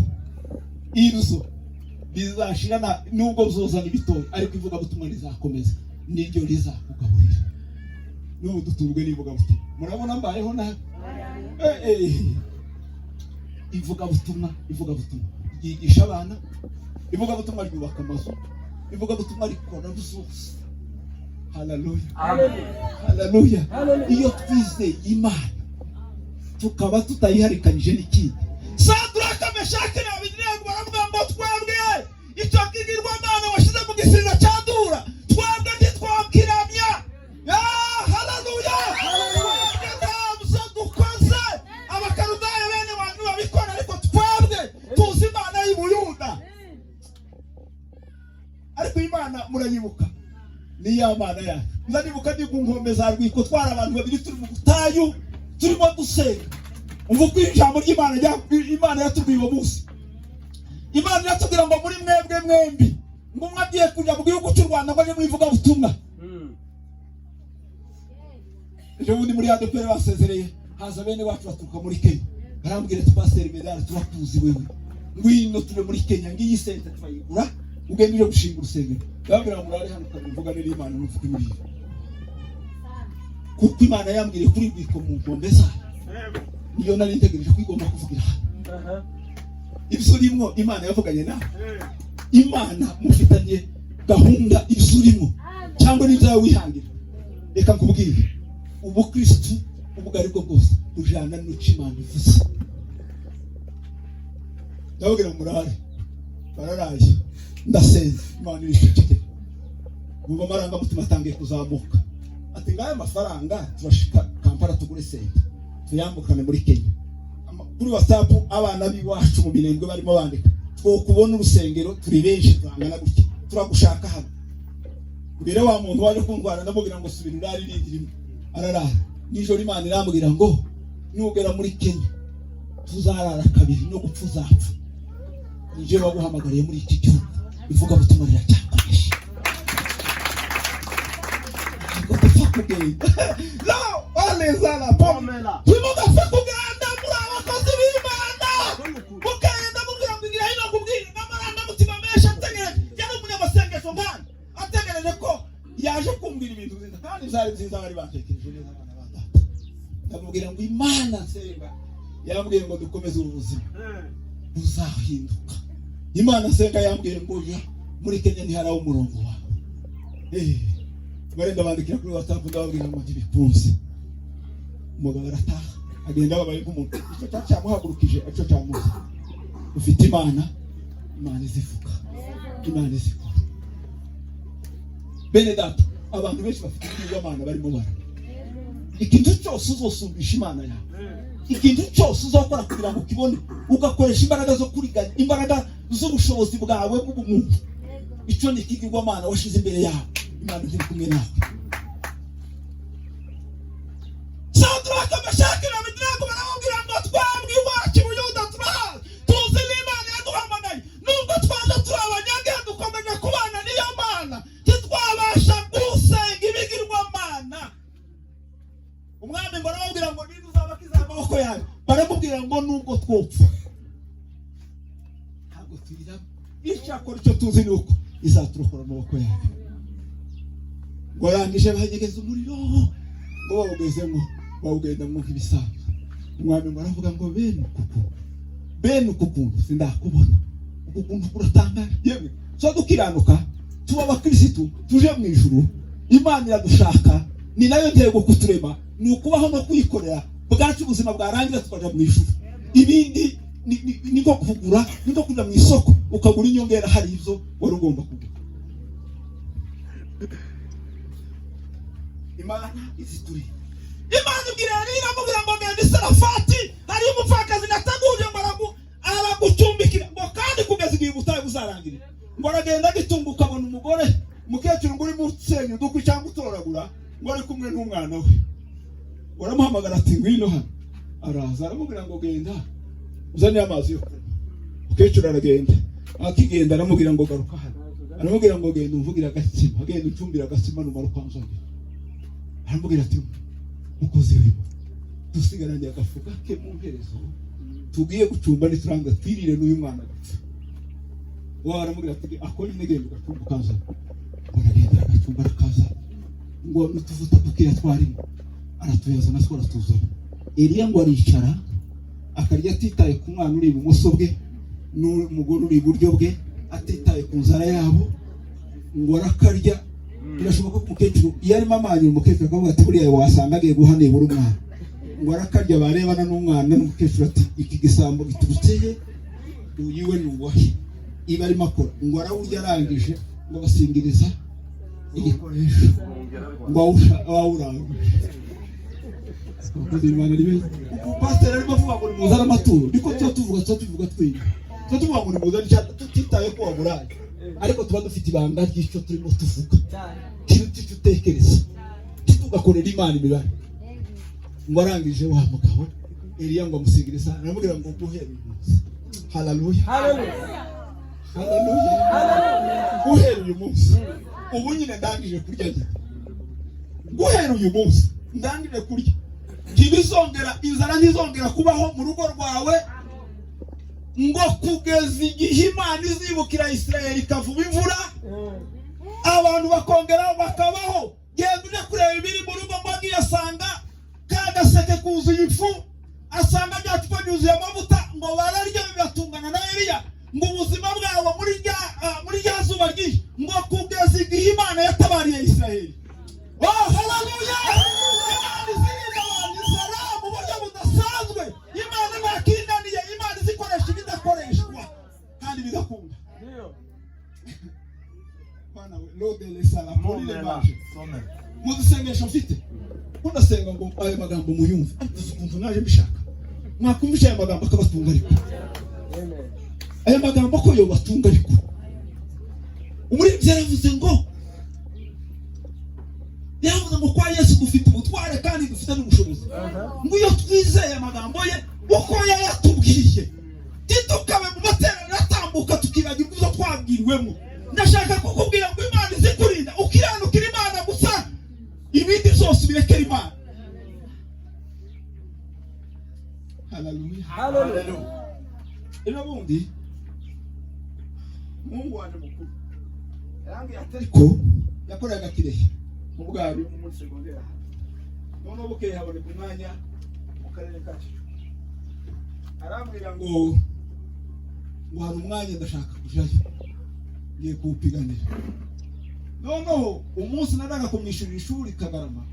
ibizo bizashira nubwo bizozana ibitoya, ariko ivugabutumwa rizakomeza, niryo rizakugaburira. N'ubu dutunzwe n'ivugabutumwa. Murabona mbayeho nabi? Ivugabutumwa, ivugabutumwa ryigisha abana, ivugabutumwa ryubaka amazu, ivugabutumwa rikora byose. Haleluya, haleluya! Iyo twizeye Imana. Tukaba tutayiharikanyije n'ikindi. Saduraka, Meshaki na Abedenego baravuga ngo: "Twebwe icyo kigirwamana washyize mu gisirira cya Dura, twebwe ntitwakiramya." Ah, haleluya! Twebwe ntabyo dukoze. Abakaludaya bene wanyu babikora, ariko twebwe tuzi Imana y'Ubuyuda. Ariko Imana murayibuka, ni ya Mana yacu. Nzanibuka ndi ku nkombe za Rwiko, twari abantu babiri, turi mu butayu, turimo dusenga. Umva uko ijambo ry'Imana Imana yatubwiye uwo munsi. Imana iratubwira ngo: "Muri mwebwe mwembi," ngo, "umwe agiye kujya mu gihugu cy'u Rwanda, ngo ajye mu ivugabutumwa." Ejo bundi muri ADEPR basezereye, haza bene wacu baturuka muri Kenya, barambwira ati: "Pasiteri Medali, turakuzi wewe, ngwino tube muri Kenya, ngiyi sente turayigura, ugende uje gushinga urusengero." Ndababwira ngo: "Murare hano muvugane n'Imana, nuvuga imbwira," kuko Imana yambwiriye kuri Rwiko mu nkombe zayo, niyo nari ntegereje ko igomba kuvugira hano. Ibyo urimo, Imana yavuganye nawe? Imana mufitanye gahunda ibyo urimo, cyangwa n'ibyawe wihangira? Reka nkubwire, ubukristu ubwo ari bwo bwose bujana n'icyo Imana ivuze. Ndababwira ngo: "Murare." Bararaye, ndasenze, Imana iricecekera. Numva amarangamutima atangiye kuzamuka, ati: "Ngaya mafaranga, turashika Kampala tugure sente, tuyambukane muri Kenya." Kuri WhatsApp abana b'iwacu mu Mirembwe barimo bandika: "Twokubona urusengero, turi benshi, turangana gutya, turagushaka hano." Mbere wa muntu waje kundwara, ndamubwira ngo: "Subira urare irindi rimwe." Ararara. Nijoro Imana irambwira ngo: "Nugera muri Kenya tuzarara kabiri, no gupfa uzapfa. Nije waguhamagariye muri iki gihugu, ivugabutumwa riracyakomeje." Ntabwo dupfa kugenda. No alezala ntimugapfe kugenda muri abakozi b'Imana, mugenda mubwira ngo: "Igira hino nkubwire," n'amarangamutima menshi ategereje. Yari umunyamasengesho nkana, ategereje ko yaje kumbwira ibintu byiza, kandi byari byiza, bari batekereje neza abana ba data. Ndamubwira ngo: "Imana nsenga yambwiye ngo dukomeze ubu buzima buzahinduka. Imana nsenga yambwiye ngo ya muri Kenya ntiharaho umurongo wawe." Barenda bandikira kuri WhatsApp, ndababwira ngo ntibikunze. Umugabo arataha, agenda ababaye nk'umuntu icyo cyari cyamuhagurukije, icyo cyamuzi. Ufite Imana, Imana izivuga, Imana izikora. Bene data, abantu benshi bafite ibigirwamana barimo bara. Ikintu cyose uzosumbisha Imana yawe, ikintu cyose uzakora kugira ngo ukibone, ugakoresha imbaraga zo kuriganya, imbaraga z'ubushobozi bwawe bw'ubumuntu, icyo ni ikigirwamana washize imbere yawe. Imana ntiri kumwe nawe. Sadraka, Meshaki na Abedenego baramubwira ngo: "Twebwe iwacu i Buyuda turahazi, tuzi n'Imana yaduhamagaye. Nubwo twaje turi abanyage, dukomeje kubana n'iyo Mana, ntitwabasha gusenga ibigirwamana." Umwami ngo arababwira ngo: "Ninde uzabakiza amaboko yawe?" Baramubwira ngo: "Nubwo twopfa ntabwo tuyiraba. Icyakora icyo tuzi ni uko izaturokora amaboko yawe." Ngo arangije banyegeza umuriro, ngo bawugezemo bawugendamo nk'ibisanzwe. Umwami ngo aravuga ngo: "Bene uku kuntu, bene uku kuntu sindakubona, uku kuntu kuratangaje." Yemwe, so dukiranuka, tuba abakirisitu, tuje mu ijuru. Imana iradushaka, ni nayo ntego kuturema, ni ukubaho no kuyikorera bwacu, ubuzima bwarangira tukaja mu ijuru. Ibindi ni nko kugura, ni nko kujya mu isoko ukagura inyongera, hari ibyo wari ugomba kugura. Imana izituriye. Imana ibwira Eliya, iramubwira ngo: "Genda i Sarafati, hariyo umupfakazi nateguje," ngo aragucumbikira, ngo kandi kugeza igihe ubutayu buzarangirira. Ngo aragenda, agitunguka abona umugore, umukecuru, ngo urimo usenya udukwi cyangwa utoragura, ngo ari kumwe n'umwana we. Uramuhamagara ati: "Ngwino hano." Araza, aramubwira ngo: "Genda uzane amazi yo kunywa." Umukecuru aragenda. Akigenda aramubwira ngo: "Garuka hano." Aramubwira ngo: "Genda umvugire agatsima, genda ucumbire agatsima, numara ukanzanira." Aramubwira ati: "Mukozi w'Imana, dusigaranye agafu gake mu mperezo tugiye gucumba, nituranga twirire n'uyu mwana agapfa." Wa aramubwira ati: "Akora ine, genda ugacumba ukazana." Ngo aragenda, aragacumba, arakazana, ngo n'utuvuta dukeya twarimo aratuyazana, two aratuzana. Eliya ngo aricara akarya, atitaye ku mwana uri ibumoso bwe n'umugore uri iburyo bwe, atitaye ku nzara yabo, ngo arakarya. Birashoboka ko umukecuru iyo arimo amanyura, umukecuru akavuga ati: "Buriya wasanga agiye guha nibura umwana." Ngo arakarya, barebana n'umwana n'umukecuru ati: "Iki gisambo giturutse he? Uyu we ni uwahe?" Iba arimo akora, ngo arawurya, arangije ngo basingiriza igikoresho, ngo awurangije. Abakozi b'Imana ni beza. Ubu pasiteri arimo avuga ngo nimuzane amaturo, niko tuba tuvuga twiga, tuba tuvuga ngo nimuzane icya, tutitaye ko waburaye, ariko tuba dufite ibanga ry'icyo turimo tuvuga kiruta icyo utekereza. Ntitugakorere Imana imibare. Ngo arangije, wa mugabo Eliya ngo amusigiriza, aramubwira ngo: "Guhera uyu munsi," haleluya, haleluya, "guhera uyu munsi," ubu nyine ndangije kurya nyine, "guhera uyu munsi ndangije kurya, ntibizongera, inzara ntizongera kubaho mu rugo rwawe, ngo kugeza igihe Imana izibukira Isirayeli ikavuba imvura, abantu bakongera bakabaho. Genda ujye kureba ibiri mu rugo." Ngo agiye asanga ka gaseke kuzuye ifu, asanga rya cupa ryuzuye amavuta. Ngo bararya bibatungana na Eliya, ngo ubuzima bwabo muri rya zuba ryinshi, ngo kugeza igihe Imana yatabariye Isirayeli. Oh, haleluya! Imana izirinda abantu inzara mu buryo budasanzwe. Imana ntakinaniye. Imana izikoresha ibidakoreshwa kandi bigakunda. Bana we lodele sala polile baje mu dusengesho mfite, unasenga ngo ayo magambo muyumve. Ariko uzi ukuntu naje mbishaka, mwakumvisha aya magambo akabatunga? Ariko aya magambo ko yobatunga? Ariko umuririmbyi yaravuze ngo kwa Yesu dufite ubutware kandi dufite n'ubushobozi, ngo iyo twizeye amagambo ye uko yayatubwiye, ntitukabe mu materaniro atambuka tukibagirwa ibyo twabwiriwemo. Ndashaka kukubwira ngo Imana izikurinda ukiranukira Imana gusa, ibindi byose ubirekera Imana. Haleluya! Ejo bundi umuhungu wanjye mukuru yarambwiye ati, ariko yakoreraga Kirehe mu bwarimu muri segonderi, noneho bukeye haboneka umwanya mu karere ka Kicukiro. Arambwira ngo hari umwanya, ndashaka kujayo, ngiye kuwupiganira. Noneho umunsi naraga kumwishyurira ishuri Kagarama,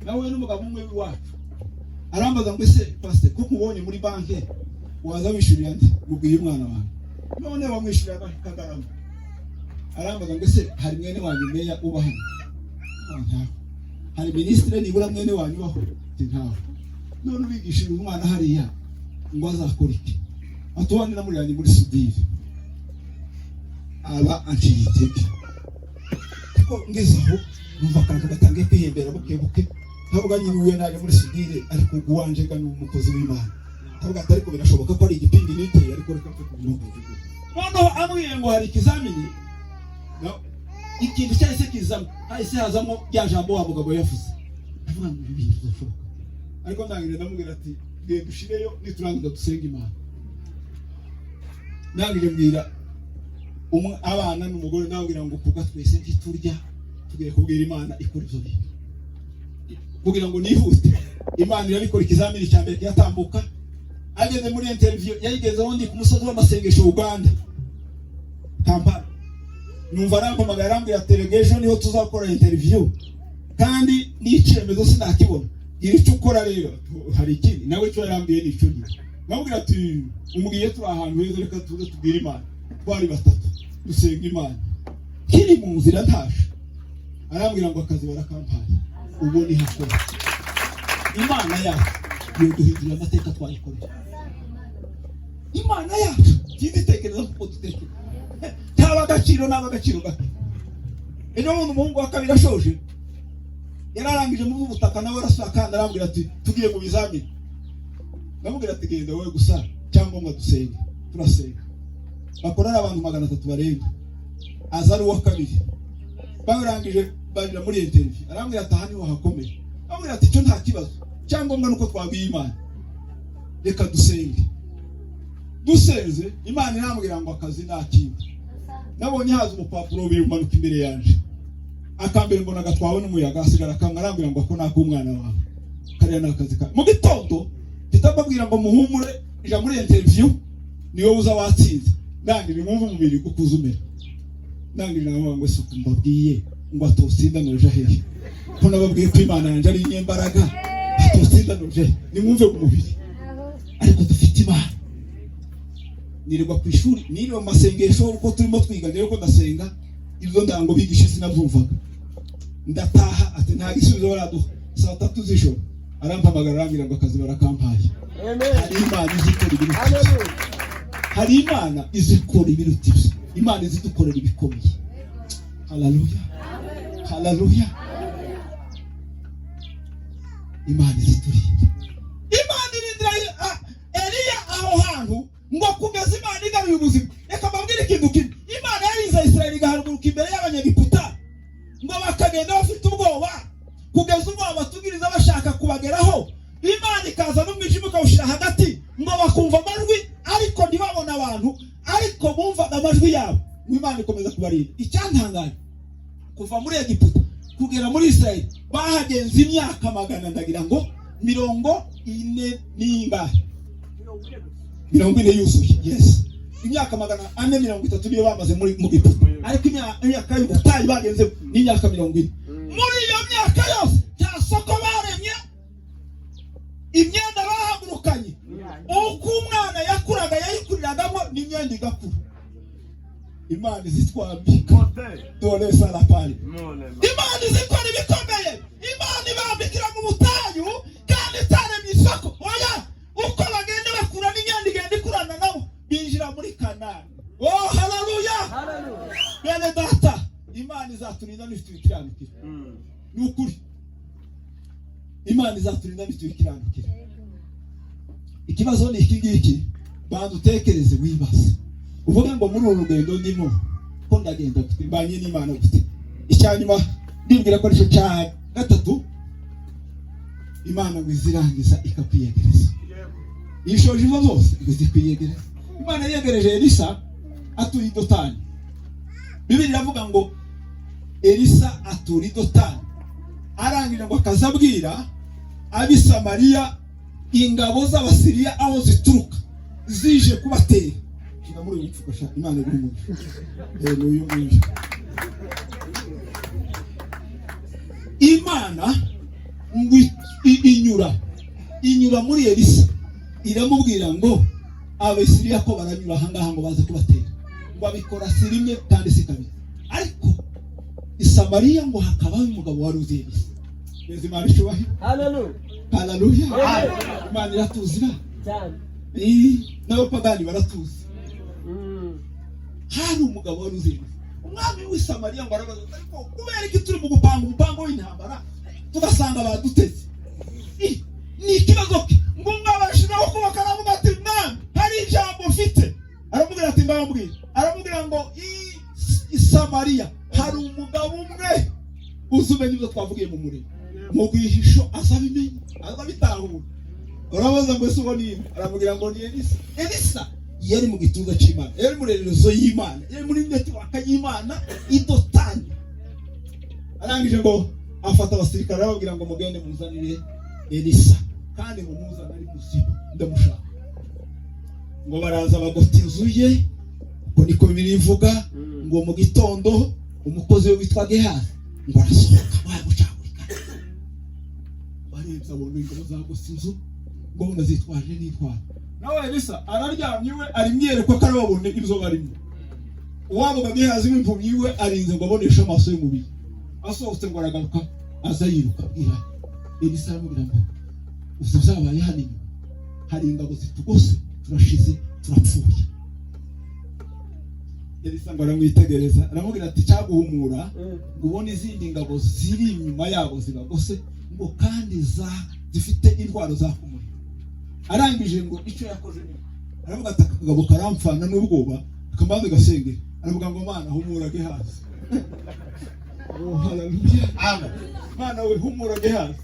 nawe n'umugabo umwe w'iwacu arambaza ngo: "Ese pasite, ko nkubonye muri banki, waza wishyurira nde?" Mubwiye umwana wawe none wamwishyurira Kagarama. Arambaza ngo: "Ese hari mwene wanyu meya uba hano?" "Ah, ntawe." "Hari minisitiri nibura mwene wanyu ubaho?" Ati: "Ntawe." "None ubigishije umwana hariya ngo azakora iki?" Ati: "Uwanjye namujyanye muri sudire." Aba anciye itege, kuko ngeze aho numva akantu gatangiye kwihembera buke buke. Ntabwo nyine uwe naje muri sudire, ariko uwanje ga ni umukozi w'Imana. Ntabwo ati, ariko birashoboka ko ari igipindi niteye, ariko reka mfe kubivuga. Noneho ambwiye ngo hari ikizamini, no, ikintu cyahise kizamo, hahise hazamo rya jambo wa mugabo yavuze. Ndavuga ngo ibi bintu bizashoboka, ariko ndangije ndamubwira ati: "Genda ushireyo, niturangiza dusenga Imana." Ndangije mbwira umwe abana n'umugore, ndababwira ngo kuga twese ntiturya, tugiye kubwira Imana ikora ibyo bintu kugira ngo nihute. Imana irabikora, ikizamini cya mbere kiratambuka. Ageze muri interview, yayigezeho ndi ku musozi w'amasengesho Uganda, Kampala. Numva arampamagaye, arambwira ati: "Erega ejo niho tuzakora interview kandi n'icyemezo sinakibona, gira icyo ukora rero." Hari ikindi nawe icyo yarambwiye ni icyo nyine. Namubwira ati: "Umubwiye turi ahantu heza, reka tuze tubwire Imana." Twari batatu, dusenga Imana. Kiri mu nzira ntaje, arambwira ngo akazi barakampaye, ubu ni hakora. Imana yacu yoduhindurira amateka twayikoreye. Imana yacu ntizitekereza kuko dutekereza, ntaba agaciro naba agaciro gake. Ejo bundi umuhungu wa kabiri ashoje, yararangije mu by'ubutaka, nawe arasubira kandi arambwira ati: "Tugiye mu bizamini." Ndamubwira ati: "Genda wowe gusa, cyangwa ngo dusenge." Turasenga, bakora ari abantu 300 barenga, aza ari uwa kabiri. Barangije baja muri interview, arambwira ati: "Aha niho hakomeye." Arambwira ati: "Icyo nta kibazo, cyangombwa nuko twabwiye Imana, reka dusenge." Dusenze, Imana irambwira ngo akazi nta kindi. Nabonye haza umupapuro bubiri umanuka imbere yanje. Akambere mbona gatwawe n'umuyaga, hasigara kamwe. Arambwira ngo: "Ako ni ak'umwana wawe, kariya ni akazi kawe." Mu gitondo mpita mbabwira ngo: "Muhumure, ija muri interview, niwe uza watsinze." Ndangije mwumva umubiri ukuza umera. Ndangije navuga ngo: "Isuku mbabwiye ngo atotsinda noja hehe, ko nababwiye ko Imana yanjye ari inyembaraga?" Tutsinda nuje nimwumve ku mubiri, ariko dufite Imana. Nirirwa ku ishuri, niriwe mu masengesho uko turimo twiga, rero ko ndasenga ibyo ndango bigisha sinabyumvaga. Ndataha, ati nta gisubizo baraduha. Saa 3 z'ijoro arampamagara, arambwira ngo akazi barakampaye. Hari Imana izikora ibiruta ibyo. Hari Imana izikora ibiruta ibyo. Imana izidukorera ibikomeye. Haleluya, haleluya! Imana iziturinda. Imana irindira Eliya aho hantu ngo kugeza Imana igaruye ubuzima. Reka mbabwire ikintu kimwe: Imana yarinze Isirayeli igahaguruka imbere y'Abanyegiputa, ngo bakagenda bafite ubwoba kugeza ubwo babatugiriza bashaka kubageraho. Imana ikaza n'umwijima ikawushyira hagati, ngo bakumva amajwi ariko ntibabone abantu, ariko bumvaga amajwi yabo, ngo Imana ikomeza kubarinda. Icyantangaje, kuva muri Egiputa kugera muri Isirayeli bahagenze imyaka magana, ndagira ngo 40 n'ingahe, 40 yuzuye. Yes, imyaka 430 niyo bamaze muri mu Giputa, ariko imyaka y'ubutayu bagenze ni imyaka 40. Muri iyo myaka yose nta soko baremye, imyenda bahagurukanye, uko umwana yakuraga yayikuriragamo n'imyenda igakura. Imana izitwambika dore sarapari. Imana izikora ibikomeye. Imana ibambikira mu butayu kandi itaremye isoko. Oya, uko bagenda bakura n'imyenda igenda ikurana nabo, binjira muri Kanani. Oh, haleluya! Bene data, Imana izaturinda nituyikiranukira. Ni ukuri, Imana izaturinda nituyikiranukira. Ikibazo ni iki ngiki: banza utekereze, wibaze, uvuge ngo muri uru rugendo ndimo ko ndagenda gute? Mbanye n'Imana gute? Icya nyuma, ndibwira ko aricyo cya gatatu, Imana ngo izirangiza ikakwiyegereza. Ishoje izo zose ngo izikwiyegereza. Imana yegereje Elisa atuye i Dotani. Bibiri iravuga ngo Elisa atura i Dotani, arangije ngo akaza abwira ab'i Samariya ingabo z'Abasiriya aho zituruka zije kubatera. Shyira muri uyu mupfuka sha. Imana iguhe umugisha. Ni uyu nguyu. Imana ngo inyura muri Elisa, iramubwira ngo Abasiriya ko baranyura ahangaha ngo baze kubatera. Ngo abikora si rimwe kandi si kabiri, ariko i Samariya ngo hakabaho umugabo wari uzi Elisa neza. Imana icyubahiro. Haleluya. Haleluya! Amen. Imana iratuzira. Cyane. N'abapagani baratuzi. Hari umugabo wari uzi Elisa. Umwami w'i Samariya ngo arabaza ati, ariko kubera iki turi mu gupanga umupango w'intambara tugasanga baduteze? Ni ikibazo ke. Ngo umwami arashiraho ukuboko, aravuga ati mwami, hari ijambo mfite. Aramubwira ati mbambwira. Aramubwira ngo i Samariya hari umugabo umwe uzi umenya ibyo twavugiye mu muriro mu rwihisho, azabimenya, azabitahura. Urabaza ngo ese uwo ni nde? Aramubwira ngo ni Elisa. Elisa yari mu gituza cy'Imana, yari muri réseau y'Imana, yari muri network y'Imana i Dotani. Arangije ngo afata abasirikare, arababwira ngo mugende muzanire Elisa, kandi ngo muzane ari muzima, ndamushaka. Ngo baraza bagota inzu ye, uko niko Bibiliya ivuga. Ngo mu gitondo umukozi we witwa Gehazi ngo arasohoka wagucagurika, barebye abona ingabo zagose inzu, ngo abona zitwaje n'intwaro. Nawe Elisa araryamye iwe, ari mwiyerekwa ko arababone ibyo barimo. Uwavuga Gehazi w'impumyi we arinze ngo aboneshe amaso y'umubiri. Asohotse ngo aragaruka, aza yiruka abwira Elisa, aramubwira ngo uzi byabaye hano inyuma, hari ingabo zitugose, turashize, turapfuye. Elisa ngo aramwitegereza, aramubwira ati cyaguhumura ngo ubone izindi ngabo ziri inyuma yabo zibagose, ngo kandi za zifite intwaro zaka umuriro. Arangije ngo icyo yakoze ni aravuga ati aka kagabo karamfana n'ubwoba, akamanza gasengera, aravuga ngo Mana, humura Gehazi. Oh, haleluya! Mana we, humura Gehazi.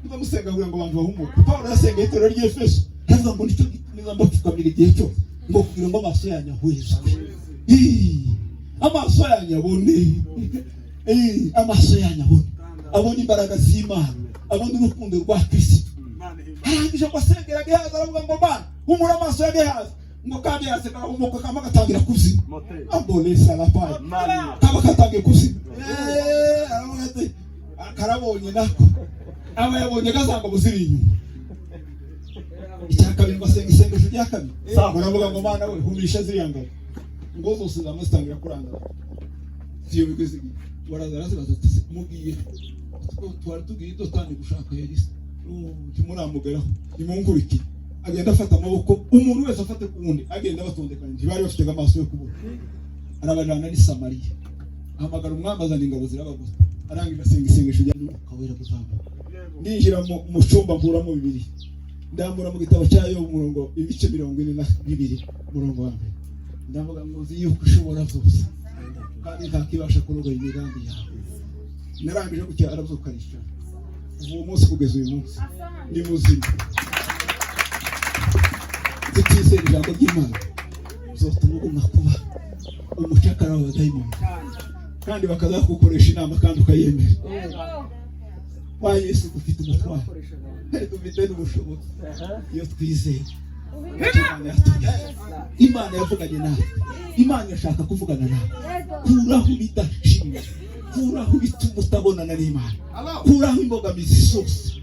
Ndamusenga kugira ngo abantu bahumuke. Pawulo yasengeye itorero ry'Efeso, aravuga ngo nicyo gituma mbapfukamira igihe cyose, ngo kugira ngo amaso yanyu ahwezwe. Amaso yanyu abone. Amaso yanyu abone, abone imbaraga z'Imana, abone urukundo rwa Kristo. Arangije ngo asengera Gehazi, aravuga ngo Mana, humura amaso ya Gehazi. Ngo kandi Gehazi karahumuka, kama gatangira kuzima. Ambone salapayi, kaba katangiye kuzima. Aravuga ati karabonye nako. Aba yabonye ko za ngabo ziri inyuma. Icya kabiri, ngo asenga isengesho rya kabiri, baravuga ngo: "Mana we, humisha ziriya ngabo." Ngo zose zama zitangira kurangara, ziyo bigwe zigiye. Baraza, arazibaza ati: "Se, mugiye?" "Twari tugiye i Dotani gushaka Elisa." "Ntimuramugeraho, nimunkurikire." Agenda afata amaboko, umuntu wese afate ku wundi, agenda abatondekanya. Ntibari bafite amaso yo kubona. Arabajana n'i Samariya, ahamagara umwami, azana ingabo zirabagota. Arangije asenga isengesho rya Mwuka Wera kuzamuka. Ninjira mu cyumba, nkuramo Bibiliya, ndambura mu gitabo cyayo, umurongo, ibice 42, umurongo wa mbere. Ndavuga ngo: "Nzi yuko ushobora byose kandi ntakibasha kurogoya imigambi yawe." Narangije gutya, arabyuka, aricara. Kuva uwo munsi kugeza uyu munsi ni muzima. Tutizera ijambo ry'Imana, uzotuma uguma kuba umucakara w'abadayimoni, kandi bakazakukoresha inama kandi ukayemera. Kwa Yesu dufite umutwaro, dufite n'ubushobozi iyo twizeye icyo Imana yatubwiye. Imana yavuganye nawe, Imana irashaka kuvugana nawe. Kuraho ibidashimye, kuraho ibituma utabonana n'Imana, kuraho imbogamizi zose,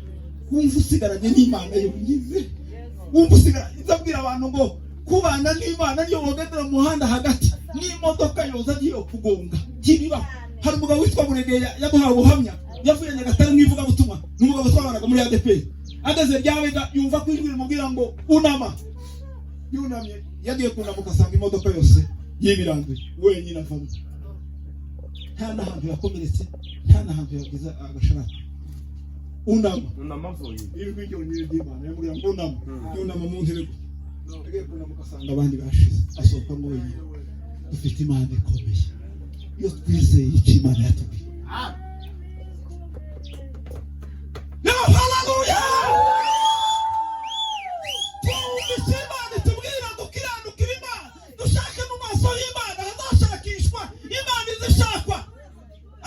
wumva usigaranye n'Imana yonyine, wumva usigaranye. Nzabwira abantu ngo kubana n'Imana niyo wogendera mu muhanda hagati n'imodoka yoza ntiyo kugonga, ntibibaho. Hari umugabo witwa Buregeya yaduhawe ubuhamya, yavuye Nyagatare mu ivugabutumwa. Ni umugabo twabanaga muri ADEPR. Ageze Ryabega, yumva ko ijwi rimubwira ngo: "Unama." Yunamye, yagiye kunamuka asanga imodoka yose yibiranduye, wenyine avamo, nta n'ahantu yakomeretse, nta n'ahantu yagize agasharaka. Unama. Unamavuye. Ijwi ryonyine ry'Imana yamubwira ngo: "Unama." Yunama mu ntebe gutya, agiye kunamuka asanga abandi bashize, asohoka ngo wenyine. Dufite Imana ikomeye iyo twizeye icyo Imana yatubwiye. Yo, haleluya! Twumvise Imana itubwira dukiranukira Imana, dushake mu maso y'Imana hazashakishwa. Imana izishakwa.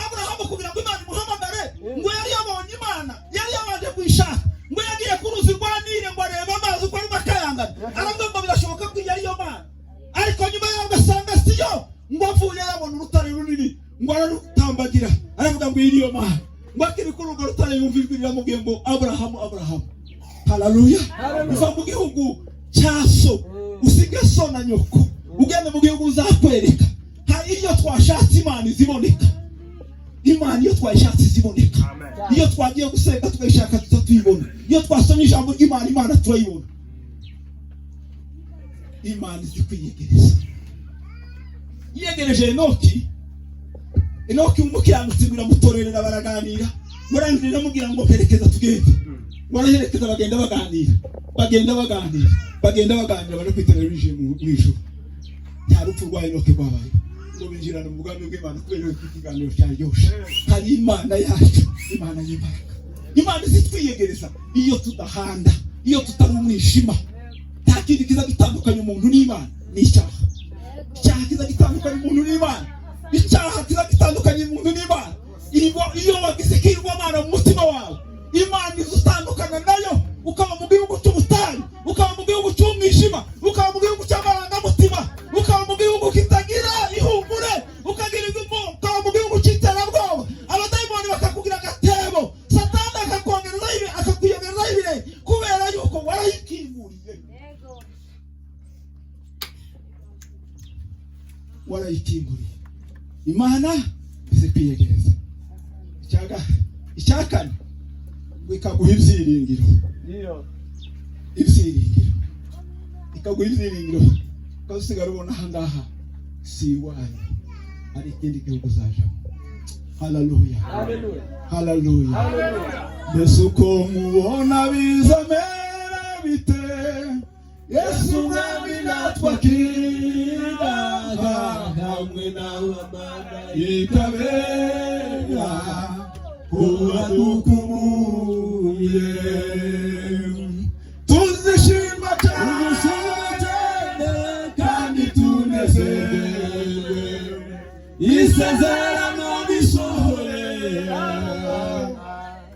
Aburahamu, kugira ngo Imana imuhamagare, ngo yari yabonye Imana, yari yabanje kuyishaka. Ngo yagiye ku ruzi rwa Nile, ngo arebe amazi uko arimo akayangana, aravuga ngo birashoboka ko iyi ariyo Mana. Ariko nyuma yaho agasanga siyo. Ngo avuye yabona urutare runini, ngo ararutambagira, aravuga ngo iyi niyo Mana. Ngo akiri kuri urwo rutare, yumva ijwi riramubwiye ngo: "Aburahamu, Aburahamu." Haleluya! "Uva mu gihugu cya so, usige so na nyoko, ugende mu gihugu uzakwereka." Hari iyo twashatse Imana iziboneka. Imana iyo twayishatse iziboneka. Iyo twagiye gusenga tukayishaka, tuza tuyibona. Iyo twasomye ijambo ry'Imana, Imana turayibona. Imana izi kwiyegereza. Yiyegereje Enoki. Enoki umukiranutsi ngo iramutorerera, baraganira. Murangije iramubwira ngo: "Perekeza tugende." Ngo araherekeza, bagenda baganira, bagenda baganira, bagenda baganira, baje kwiterera binjiye mu ijuru. Nta rupfu rwa Enoki rwabaye, ngo binjirana mu bwami bw'Imana kubera ko ikiganiro cyaryoshe. Hari Imana yacu, Imana y'imbaraga, Imana izi twiyegereza iyo tudahanda, iyo tutari umwijima. Nta kindi kiza gitandukanya umuntu n'Imana, ni icyaha. Icyaha kiza gitandukanya umuntu n'Imana. Icyaha kiza gitandukanya umuntu n'Imana. Iyo wagize ikigirwamana mu mutima wawe, Imana iza utandukana nayo, ukaba mu gihugu cy'ubutayu, ukaba mu gihugu cy'umwijima, ukaba mu gihugu cy'amarangamutima, ukaba mu gihugu kitagira ihumure, ukagira ukaba mu gihugu cy'iterabwoba, abadayimoni bakakugira agatebo, Satani akakuyogerezaho ibirenge, kubera yuko warayikinguriye, warayikinguriye. Imana izi kwiyegereza. Icya kane, ngo ikaguha ibyiringiro. Ibyiringiro, ikaguha ibyiringiro, ukazisigara ubona aha ngaha si iwanyu, hari ikindi gihugu uzajamo. Haleluya, haleluya! Mbese uko mubona bizamera bite, Yesu Umwami natwakira hamwe n'abamarayika bera kuba dukumuye, tuzishima cyane kandi tunezerwe, isezerano risohore,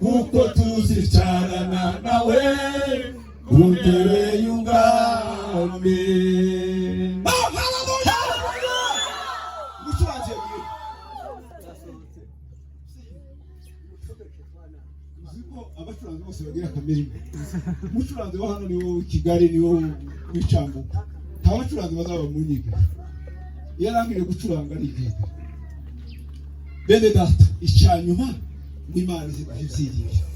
kuko tuzicarana nawe ku ntebe y'ubwami. Oh, haleluya! Umucuranzi yagiye. Uzi ko abacuranzi rimwe. Umucuranzi wa hano ni wowe w'i Kigali, ni wowe w'i Cyangugu, nta bacuranzi bazaba mu nyigisho. Iyo arangije gucuranga arigendera. Bene data, icya nyuma ngo Imana izibaha ibyiringiro.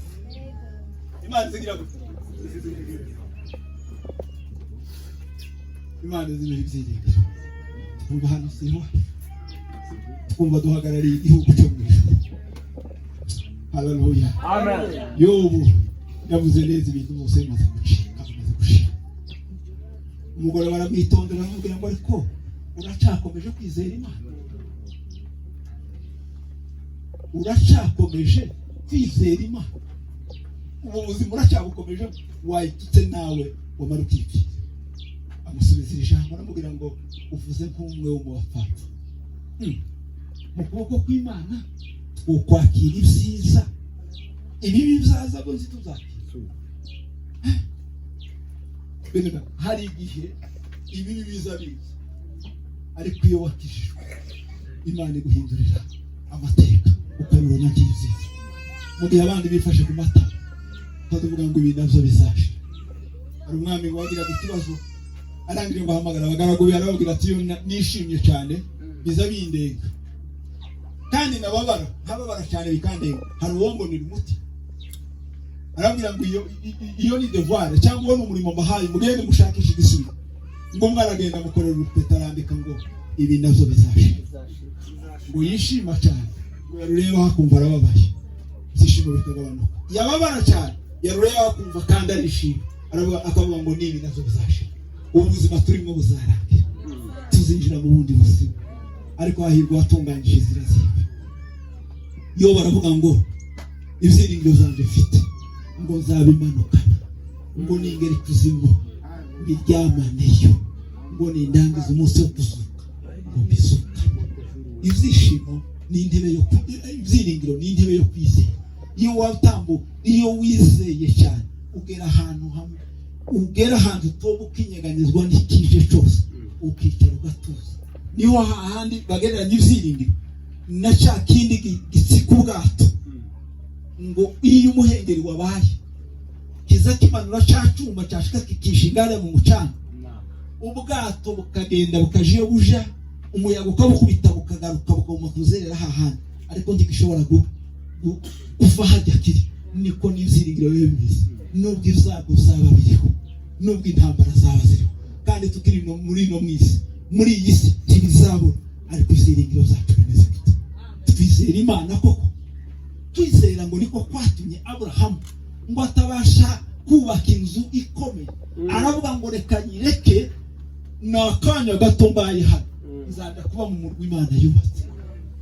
Imana izigira gute? Imana izibaha ibyiringiro. Twumva hano si iwacu, twumva duhagarariye igihugu cyo mu ijuru. Haleluya! Amen. Yobu yavuze neza, ibintu byose bimaze gucika, bimaze gushira. Umugore baramwitondera, baramubwira ngo: "Ariko uracyakomeje kwizera Imana? Uracyakomeje kwizera Imana? Ubu buzima uracyabukomeje? Wayitutse nawe wamara ukipfira." Amusubiza iri jambo, aramubwira ngo: "Uvuze nk'umwe wo mu bapfapfa. Mu kuboko kw'Imana twokwakira ibyiza, ibibi byaza ngo ntituzakira." Bene data, hari igihe ibibi biza biza, ariko iyo wakijijwe Imana iguhindurira amateka, ukabibona nk'ibyiza. Mu gihe abandi bifashe ku mata, ukavuga ngo ibi nabyo bizashira. Hari umwami wagiraga ikibazo, arangije ngo ahamagara abagaragu be, arababwira ati: "Iyo nishimye cyane biza bindenga, kandi nababara nkababara cyane bikandenga. Hari uwombonera umuti?" Arababwira ngo: "Iyo ni devoir, cyangwa uwo ni umurimo mbahaye, mugende mushakishe igisubizo." Ngo mwaragenda, mukorera urupeta, arandika ngo: "Ibi nabyo bizashira." Ngo yishima cyane, ngo yarureba akumva arababaye, ibyishimo bikagabanuka. Yababara cyane, yarureba akumva kandi arishima. Aravuga, akavuga ngo: "Nibi nabyo bizashira, ubu buzima turimo buzarangira, tuzinjira mu bundi buzima." Ariko hahirwa uwatunganyije inzira ziwe. Iyo baravuga ngo: "Ibyiringiro zanjye mfite, ngo nzabimanukana, ngo ningera ikuzimu mbiryamaneyo, ngo nindangiza umunsi wo kuzuka ngo mbizukane." Ibyishimo ni intebe yo ibyiringiro ni intebe yo kwizera. Iyo watambu, iyo wizeye cyane, ugera ahantu hamwe, ugera ahantu utoba ukinyeganyezwa n'ikije cyose, ukicara ugatuza. Niho hahandi bagereranya ibyiringiro na cya kindi gitsika ubwato, ngo iyo umuhengeri wabaye kiza kimanura cya cyuma, cyashika kikishinga hariya mu mucanga, ubwato bukagenda bukaja iyo buja, umuyaga ukabukubita, bukagaruka, bukaguma kuzerera hahandi, ariko ntigishobora kuva hajya kiri. Niko n'ibyiringiro biba bimeze. Nubwo ibyago zaba biriho, nubwo intambara zaba ziriho, kandi tukiri no muri ino mwisi, muri iyi si, ntibizabura. Ariko ibyiringiro zacu bimeze gute? Twizera Imana koko? Kwizera ngo niko kwatumye Aburahamu ngo atabasha kubaka inzu ikomeye, aravuga ngo: "Reka nyireke, ni akanya gato mbaye hano, nzajya kuba mu murwa Imana yubatse."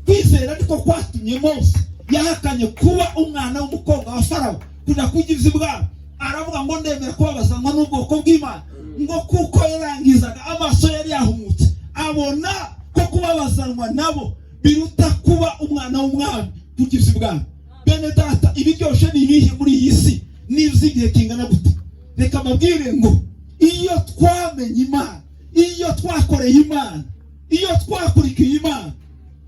Kwizera niko kwatumye Mose yahakanye kuba umwana w'umukobwa wa Farawo, kujya kugiza ibwami. Aravuga ngo: "Ndemera kubabazanwa n'ubwoko bw'Imana," ngo kuko yarangizaga amaso yari yahumutse, abona ko kubabazanwa nabo biruta kuba umwana w'umwami kugiza ibwami. Bene data, ibiryoshye ni ibihe muri iyi si n'iby'igihe kingana gute? Reka mbabwire ngo iyo twamenye Imana, iyo twakoreye Imana, iyo twakurikiye Imana,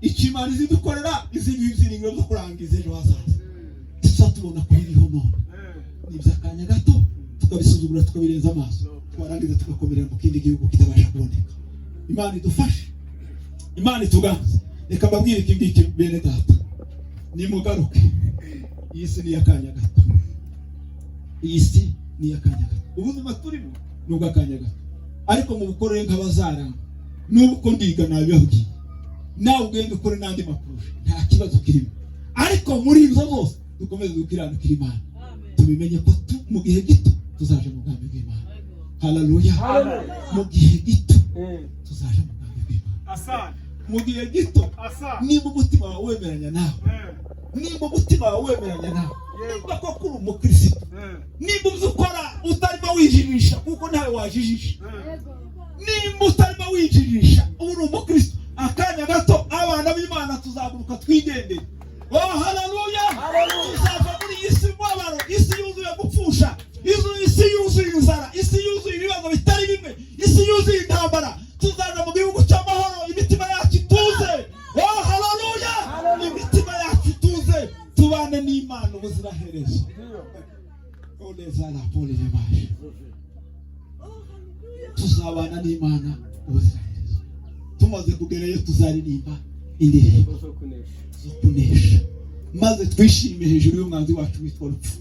icyo Imana izidukorera, izindi byiringiro byo kurangiza ejo hazaza tuza tubona ko biriho none ni iby'akanya gato, tukabisuzugura, tukabirenza amaso, twarangiza tugakomerera mu kindi gihugu kitabasha kuboneka. Imana idufashe, Imana ituganze. Reka mbabwire iki ngiki, bene data, nimugaruke. Iyi si ni iy'akanya gato, iyi si ni iy'akanya gato. Ubuzima turimo ni ubw'akanya gato, ariko mu bukorere nk'abazaramba. N'ubu uko ndiga nabibabwiye, nawe ugenda ukore n'andi makurusha, nta kibazo kirimo. Ariko muri ibyo zose dukomeze dukiranukira Imana, tubimenye ko mu gihe gito tuzaje mu bwami bw'Imana. Haleluya! Mu gihe gito tuzaje mu bwami bw'Imana. Asante. Mu gihe gito. Asante. Niba umutima wawe wemeranya nawe, niba umutima wawe wemeranya nawe, niba koko uri umukirisitu, niba ibyo ukora utarimo wijijisha, kuko ntawe wajijisha, nimba utarimo wijijisha, uba uri umukristo, akanya gato abana b'Imana tuzaguruka twigendere. Oh, haleluya! Tuzava muri iyi si mubabaro, isi yuzuye gupfusha, isi yuzuye inzara, isi yuzuye ibibazo bitari bimwe, isi yuzuye intambara. Tuzaja mu gihugu cy'amahoro, imitima yacu ituze. Oh, haleluya! Imitima yacu ituze, tubane n'Imana ubuziraherezo. Olezala pole nemaje. Tuzabana n'Imana ubuziraherezo. Tumaze kugerayo tuzaririmba indirimbo zo kunesha, zo kunesha, maze twishime hejuru y'umwanzi wacu witwa rupfu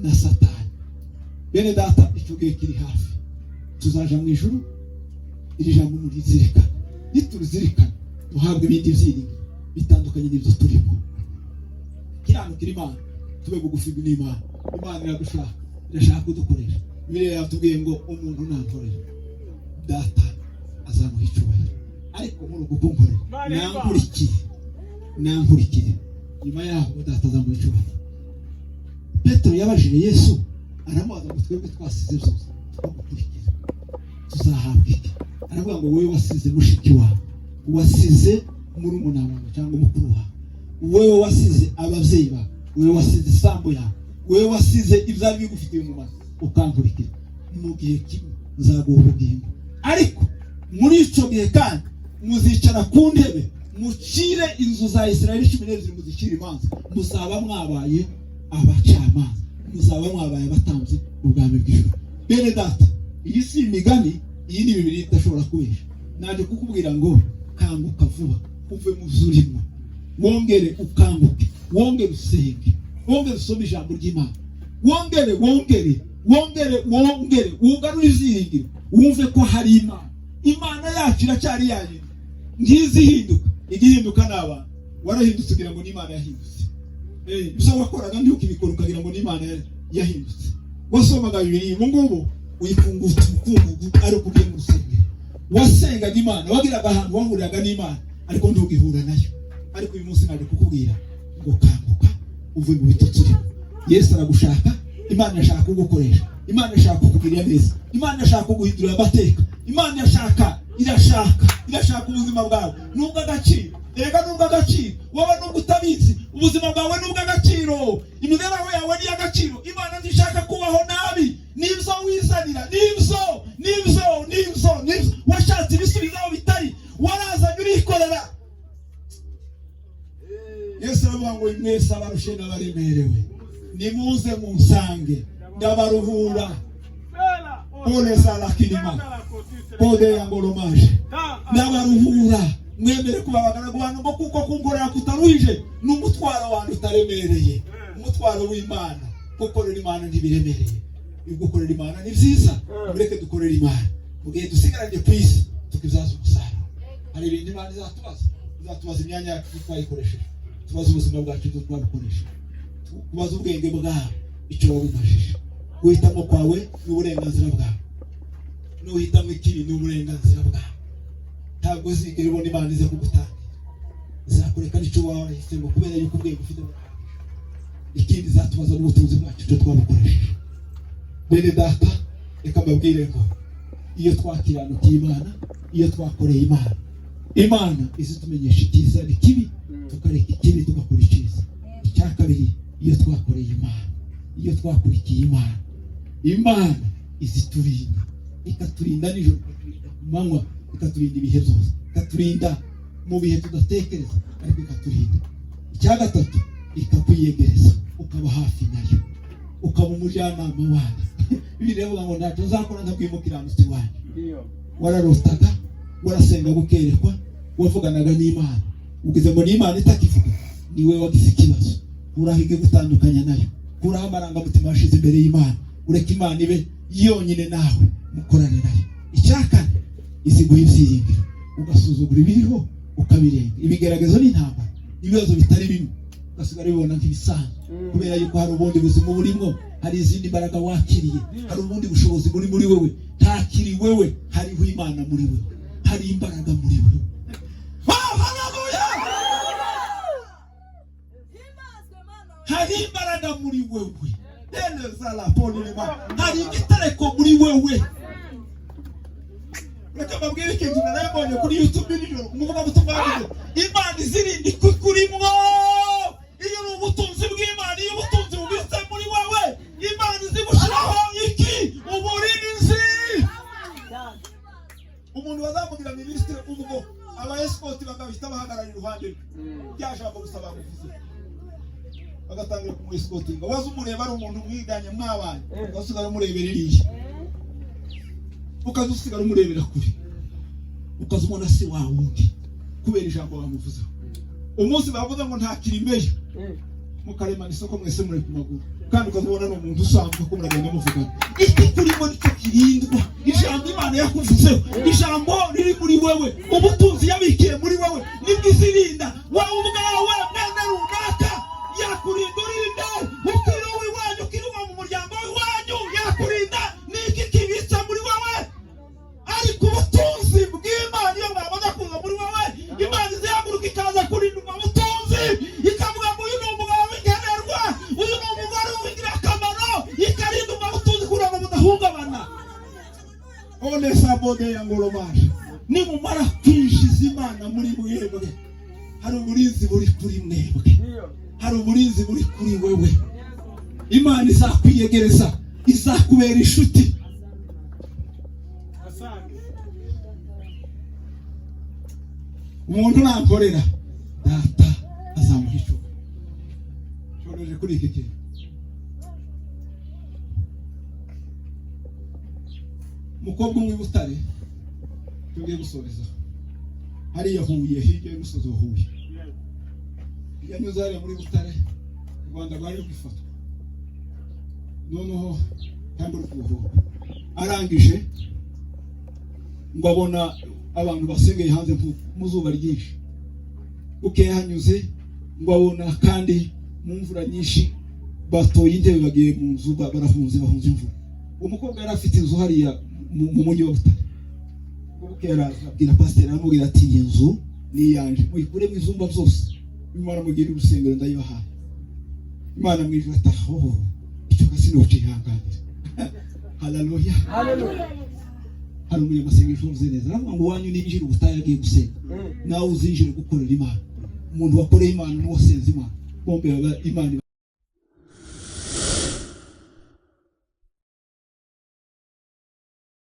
na Satani. Bene data, icyo gihe kiri hafi, tuzaja mu ijuru. Iri jambo murizirikana, niturizirikana duhabwe ibindi byiringiro bitandukanye n'ibyo turimo. Kiranukira Imana, tube bugufi n'Imana. Imana iradushaka, irashaka kudukoresha. Bibiliya yatubwiye ngo umuntu nankorera, Data azamuha icyubahiro, ariko muri uku kunkorera nankurikire, nankurikire, nyuma yaho Data azamuha icyubahiro. Petero yabajije Yesu, aramubaza ngo: "Twebwe twasize byose tukagukurikira, tuzahabwa iki?" Aravuga ngo: "Wowe wasize mushiki wawe, wasize murumuna wawe cyangwa mukuru wawe, wowe wasize ababyeyi bawe, wowe wasize isambu yawe, wowe wasize ibyari bigufitiye umumaro ukankurikira, mu gihe kimwe nzaguha ubugingo. Ariko muri icyo gihe kandi muzicara ku ntebe, mucire inzu za Isirayeli 12, muzicire imanza. Muzaba mwabaye abacamanza, muzaba mwabaye abatambyi mu bwami bw'ijuru." Bene data, iyi si imigani, iyi ni Bibiliya idashobora kubesha. Naje kukubwira ngo kanguka vuba, uve mu byo urimo, wongere ukanguke, wongere usenge, wongere usome ijambo ry'Imana, wongere, wongere, wongere, wongere wugarure ibyiringiro, wumve ko hari Imana. Imana yacu iracyari yayindi, ntizihinduka. Igihinduka ni abantu. Warahindutse ugira ngo n'Imana yahindutse. Ibyo wakoraga ntukibikora, ukagira ngo n'Imana yahindutse. Wasomaga Bibiliya, ubu ngubu uyikunguta umukungugu ari uko ugiye mu rusengero. Wasengaga Imana, wagiraga ahantu wahuriraga n'Imana, ariko ntugihura nayo. Ariko uyu munsi naje kukubwira ngo kanguka, uve mu bitotsi urimo. Yesu aragushaka. Imana irashaka kugukoresha, Imana irashaka kukugirira neza, Imana irashaka kuguhindurira amateka. Imana irashaka, irashaka, irashaka ubuzima bwawe nubwo agaciro. Erega nubwo agaciro wowe, nubwo utabizi, ubuzima bwawe nubwo agaciro, imibereho yawe ni iy'agaciro. Imana ntishaka kubaho nabi. Nibyo wizanira, nibyo, nibyo, nibyo, nibyo washatse ibisubizo aho bitari, warazanye urikorera. Yesu aravuga ngo: "Mwese abarushe n'abaremerewe, nimuze munsange, ndabaruhura." Pole sala kilima pole ya ngoromaje, ndabaruhura. Mwemere kuba abagaragu bantu ngo kuko kunkorera kutaruhije, n'umutwaro wanjye utaremereye. Umutwaro w'Imana, gukorera Imana ntibiremereye. Gukorera Imana ni byiza. Mureke dukorere Imana mu gihe dusigaranye ku isi, tukibyaza umusaruro. Hari ibintu Imana izatubaza. Izatubaza imyanya yacu twayikoresheje, tubaza ubuzima bwacu ibyo twabukoresheje, tubaza ubwenge bwawe icyo wabumajije. Guhitamo kwawe ni uburenganzira bwawe. Nuhitamo ikibi ni uburenganzira bwawe. Ntabwo uzigera ubona Imana iza kugutangira, izakureka n'icyo waba warahisemo, kubera yuko ubwenge ufite burahagije. Ikindi izatubaza n'ubutunzi bwacu icyo twabukoresheje. Bene data, reka mbabwire ngo iyo twakiranukiye Imana, iyo twakoreye Imana, Imana izitumenyesha icyiza n'ikibi, tukareka ikibi tugakora icyiza. Icya kabiri, iyo twakoreye Imana, iyo twakurikiye Imana, Imana iziturinda, ikaturinda nijoro, ikaturinda ku manywa, ikaturinda ibihe byose, ikaturinda mu bihe tudatekereza, ariko ikaturinda. Icya gatatu, ikakwiyegereza, ukaba hafi nayo, ukaba umujyanama wayo. Bibiliya iravuga ngo: "Ntacyo nzakora ntabwiye umukiranutsi wanjye." Ndiyo. Wararotaga, warasengaga ukerekwa, wavuganaga n'Imana, ugize ngo n'Imana itakivuga. Niwe wagize ikibazo. Kuraho gutandukanya nayo, kuraho amarangamutima washize imbere y'Imana, ureke Imana ibe yonyine nawe mukorane nayo. Icya kane, iziguha ibyiringiro, ugasuzugura ibiriho, ukabirenga. Ibigeragezo n'intambara, ibibazo bitari bimwe, ugasigara ubibona nk'ibisanzwe, kubera yuko hari ubundi buzima burimo, hari izindi mbaraga wakiriye, hari ubundi bushobozi buri muri wewe. Ntakiri wewe, hariho Imana muri wewe, hari imbaraga muri wewe. Oh, haleluya! Hari imbaraga muri wewe. Elezalapolima. Hari igitereko muri wewe. Reka mbabwire ikintu narabonye kuri YouTube nijoro. Umuvugabutumwa yavuze: "Imana izirinda ikukurimwo." Iyo uri ubutunzi bw'Imana, iyo ubutunzi bubitse muri wewe, Imana izi gushyiraho iki? Uburinzi. Umuntu bazamugira minisitiri, ubwo aba escort bagahita bahagarara iruhande rwe, rya jambo gusa bamuvuze. Bagatangira kumwescortinga. Waza umureba ari umuntu mwiganye, mwabaye, ugasigara umurebera iriya, ukaza usigara umurebera kure, ukaza ubona si wa wundi kubera ijambo bamuvuzeho. Umunsi bavuze ngo ntakiri meya, mukaremana isoko mwese muri ku maguru, kandi ukazabona ni umuntu usanzwe ko muragenda muvugana. Iki kurimo nicyo kirindwa. Ijambo Imana yakuvuzeho, ijambo riri muri wewe, ubutunzi yabikiye muri wewe, nibwo izirinda wowe ubwawe. Mwene runaka yakurinda, urinde ukiri uw'iwanyu, ukiri uwo mu muryango w'iwanyu yakurinda. Ni iki kibitsa muri wowe? Ariko ubutunzi bw'Imana iyo bwamaze kuza muri wowe, Imana izihaguruka ikaza kurinda ubwo butunzi, ikavuga ngo uyu ni umugabo w'inkenerwa, uyu ni umugore w'ingirakamaro, ikarinda ubwo butunzi kugira ngo budahungabana. Onesabode ya ngoromaje, nimumara kwinjiza Imana muri mwebwe, hari uburinzi buri kuri mwebwe, hari uburinzi buri kuri wewe. Imana izakwiyegereza, izakubera inshuti. Asante. Umuntu nankorera, Data azamuha icumi. Cyoreje kuri iki kintu. Umukobwa umwe i Butare, tugiye gusoreza hariya Huye, hirya y'umusozi wa Huye, yanyuze hariya muri Butare, u Rwanda rwari rugifatwa noneho kandi uri kuruhuka. Arangije ngo abona abantu basengeye hanze mu zuba ryinshi. Bukeye hanyuze ngo abona kandi mu mvura nyinshi batoye intebe, bagiye mu nzu, barahunze, bahunze imvura. Uwo mukobwa yari afite inzu hariya mu mujyi wa Butare. Bukeye araza abwira pasiteri, aramubwira ati: "Iyi nzu ni iyanje, muyikuremo ibyumba byose, nimara mugire urusengero, ndayibahaye." Imana mu ijuru ati: "Aho icyo sinocihanganira." Haleluya! Hallelujah. Hari umunyamasengesho uvuze neza, aravuga ngo wanyu ninjira ubutayu agiye gusenga, nawe uzinjire gukorera Imana. Umuntu wakoreye Imana n'uwasenze Imana bombi baba Imana.